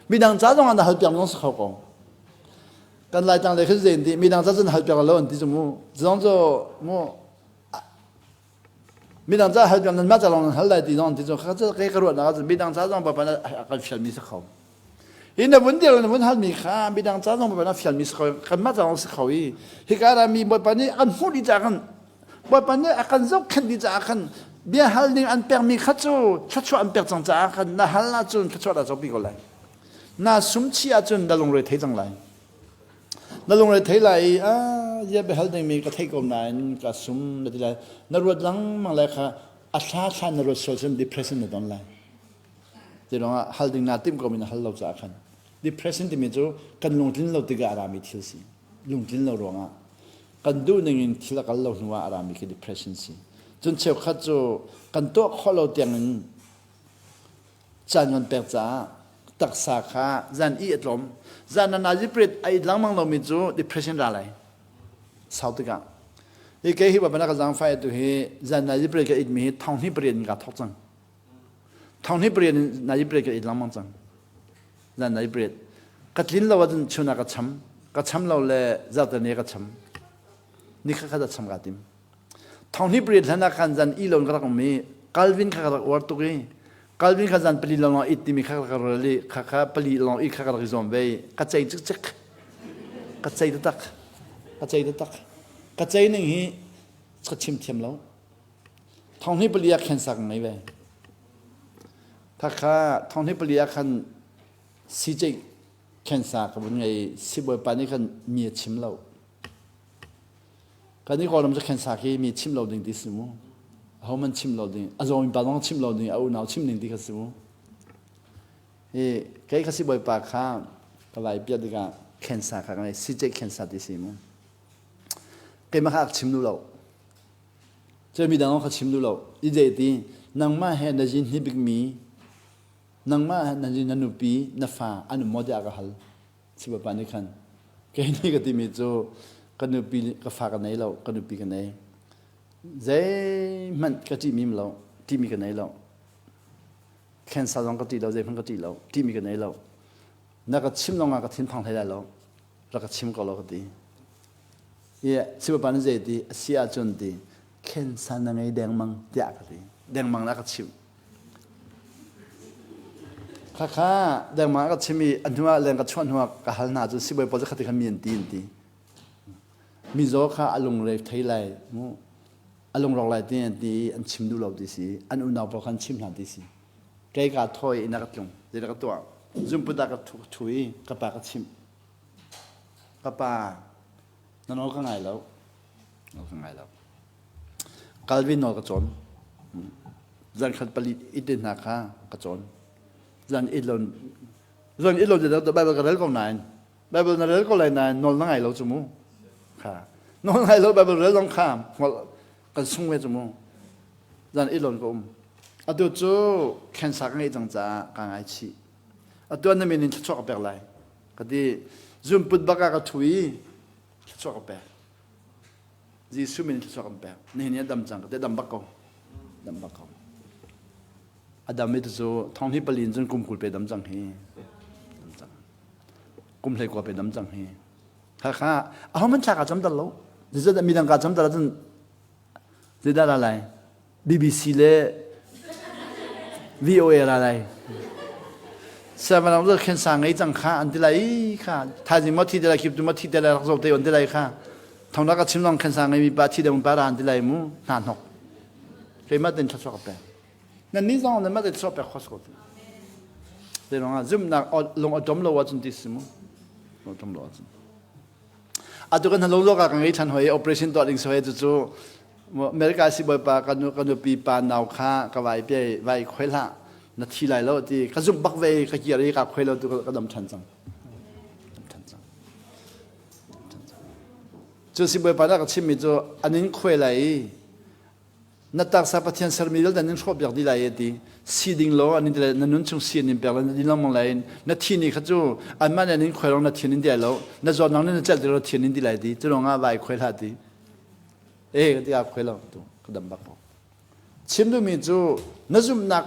Midang ca zong ah na hal piak zong si kho ko. Kan Laitlang lei khin zein ti midang ca cun hal piak lo an ti cu mu. Zong cu mu midang ca hal piak nanmah ca lawng nan hal lai ti zong an ti cu kha cu kei ka ruahnak ahcun midang ca zong Bawipa nih a kan fialmi si kho. Hi na vun dir na vun halmi kha midang ca zong Bawipa nih a fialmi si kho kanmah ca zong si kho i hika rami Bawipa nih an hmuh dih caah khan Bawipa nih a kan zohkhenh dih caah khan bia hal ding an pekmi kha cu thluachuah an pek cang caah khan na hal ahcun thluachuah dah copi ko lai. Na sum chih ahcun na lungre thei cang lai. Na lungre thei lai i ah zia biahal dingmi ka theih ko nain ka sum na ti lai. Na ruat lengmang lai kha a thla thla na ruat sual cun depression na ton lai. Ti ruangah hal ding naa timh ko mi na hal lo caah khan depression timi cu kan lungtlin lo tikah a rami thil si. Lungtlin lo ruangah kan duh ning in thil a kal lo hnu ah a rami khi depression si. Cun cheukhat cu kan tuah khawh lo tiang in caan kan pek caah taksa kha zan i a tlawm. Zan na nazi pret a it lengmang lomi cu depression ra lai. Sau tikah. Hi kei hi bana ka zaangfai tu hi zan nazi pret ka it mi hi thong hnih pariat in ka thok cang. Thong hnih pariat in nazi pret ka it lengmang cang. Zan nazi pret. Ka tlin lo ahcun chun ah ka cham. Ka cham lo le zarhteni ka cham. Ni khat khat a cham ka tim. Thong hnih pariat hlan ah khan zan i lo in ka rak um i Calvin kha ka rak uar tuk i Calvin kha zan pali lawng it timi kha ka rak i kha kha pali lawng i kha ka rak i zuam ve i ka cei cikcek ka cei taktak ka cei taktak ka cei ning hi ka chim thiam lo thong hnih pali ah khen sak ngei ve kha kha thong hnih pali ah khan si khensa ka vun ngei sibawipa nih khan mi a chim lo Kan i Kawlram cu khensa khi mi chimh lo ding ti si mu. Ahohmanh chimh lo ding, a zawmi pa zong chimh lo ding, a unau chimh ding ti kha si mu. Hi kei kha sibawipa kha ka vai piah tikah khensa kha ka ngei, siceh khensa ti si mu. Keimah kha ak chim duh lo. Cun midang zong kha chim duh lo. I zei ti, nangmah he na zin hi bikmi, nangmah he na zin na nupi, na fa an um maw tiah ka hal. Sibapa nih khan kei nih ka timi cu ka nupi ka fa ka nei lo ka nupi ka nei zeihmanh ka ṭihmi lo ṭihmi ka nei lo cancer zong ka ṭih lo zeihmanh ka ṭih lo ṭihmi ka nei lo na ka chim lawngah ka thinphang hlei lai lo rak ka chim ko lo ka ti i sibapa nih zei ti a si ahcun ti cancer na ngei dengmang tiah ka ti dengmang na ka chimh Khakha dengmang ka chim i a hnuah leng ka chuah hnuah ka hal hna cun sibawi pawl cu khati khan mi an ti an ti. Mizaw kha a lungre thei lai mu a lungrawk lai ti an ti i an chim duh lo ti si an unau pawl kha an chim hna ti si. Kei ka thawi in a ka tlung zei ka tuah zunput ah ka thu i ka pa ka chimh. Ka pa na nawl ka ngai lo nawl ka ngai lo. Calvin nawl ka cawn. Zan khat pali it hna kha ka cawn. Zan it lo zan it lo Bible ka rel ko nain Bible na rel ko lai nain nawl na ngai lo cu mu. Kha nawl ngai lo Bible rel zong kha kan sung ve cu mu. Zan it lo ka um. Atu cu cancer ka ngeih cang caah ka ngaichih. Atu na min in thluachuah ka pek lai. Ka ti. Zumput bak ah ka ṭhu i thluachuah ka pek. Jesuh min in thluachuah kan pek. Nihin ni a dam cang ka ti. A dam bak ko. Dam bak ko. A dam i cu thong hi pali in cun kum 20 pe dam cang hi. Dam cang. Kum 19 pe dam cang hi. Kha kha aho man thla ka cam dal lo. Zeizat midang ka cam dal ahcun zeidah ra lai? BBC le VOA ra lai. Siangpahrang cu khen sang ngei cang kha an ti lai kha thaizing maw thi te lai khip tu maw thi te lai rak zo te an ti lai kha thong rak ka chim long khen sang ngei mi pa thi deuh pa ra an ti lai mu hna hnok keimah ten thluachuah ka pek nan ni zong nan mah te thluachuah pek khos ko te rong ah zumnak lung a tom lo ahcun ti si mu lung tom lo ahcun atu kan lo lo ka ka ngei than hoi operation tuah ding so he cu America si bawipa ka nu ka nupi pa nau kha ka vai pe vai khoi hlah na thi lai lo ti ka zumh bak ve ka kir i ka khoi lo tu ka dam than cang than cang cu si bawipa na ka chimmi cu anin khoi lai i na taksa Pathian sermi vialte nan hrawh piak dih lai e ti si ding law an in na nun chung si an in pek lai na din lengmang lai na thi ni kha cu anmah nih an in khuai rong na thian in di lo na zawt nang na celh ti lo thian in di lai ti cu lawng ah vai khuai hlah ti e ka ti a khuai lo tu ka dam bak ko chim duhmi cu na zumhnak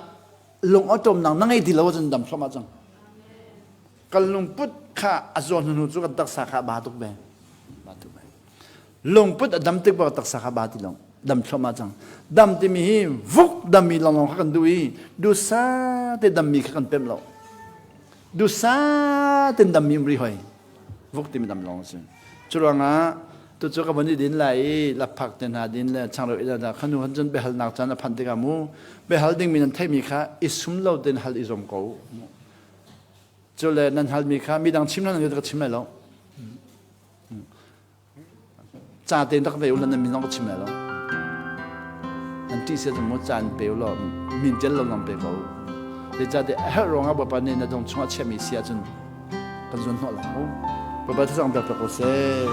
lung awṭawmnak na ngei ti lo ahcun dam thluahmah cang kan lungput kha a zaw hnu cu kan taksa kha a ba tuk ve ba tuk ve lungput a dam tik bak taksa kha ba ti lo dam thluahmah cang dam timi hi vuk dammi lawnglawng kha kan duh i dusa te dammi kha kan pemh lo dusa ten dammi um ri hoi vuk timi dam lawng si cu ruangah tu cu ka von i din lai i lapphak te hna din le changreu i da khanu han cun biahalnak caan a phanh tikah mu biahal dingmi nan theihmi kha i sum lo ten hal i zom ko Cu le nan halmi kha midang chim nan ka chim lai lo. Ca tein rak ve u nan min zong ka chim lai lo. Nan ṭih sia mu ca in pe u law min ṭial lo zong pe ko. Zeicahtiah a herh ruangah Bawipa nih na dong chungah chiahmi si ahcun kan zuan hnawh lai mu. Bawipa thazang pek ko seh.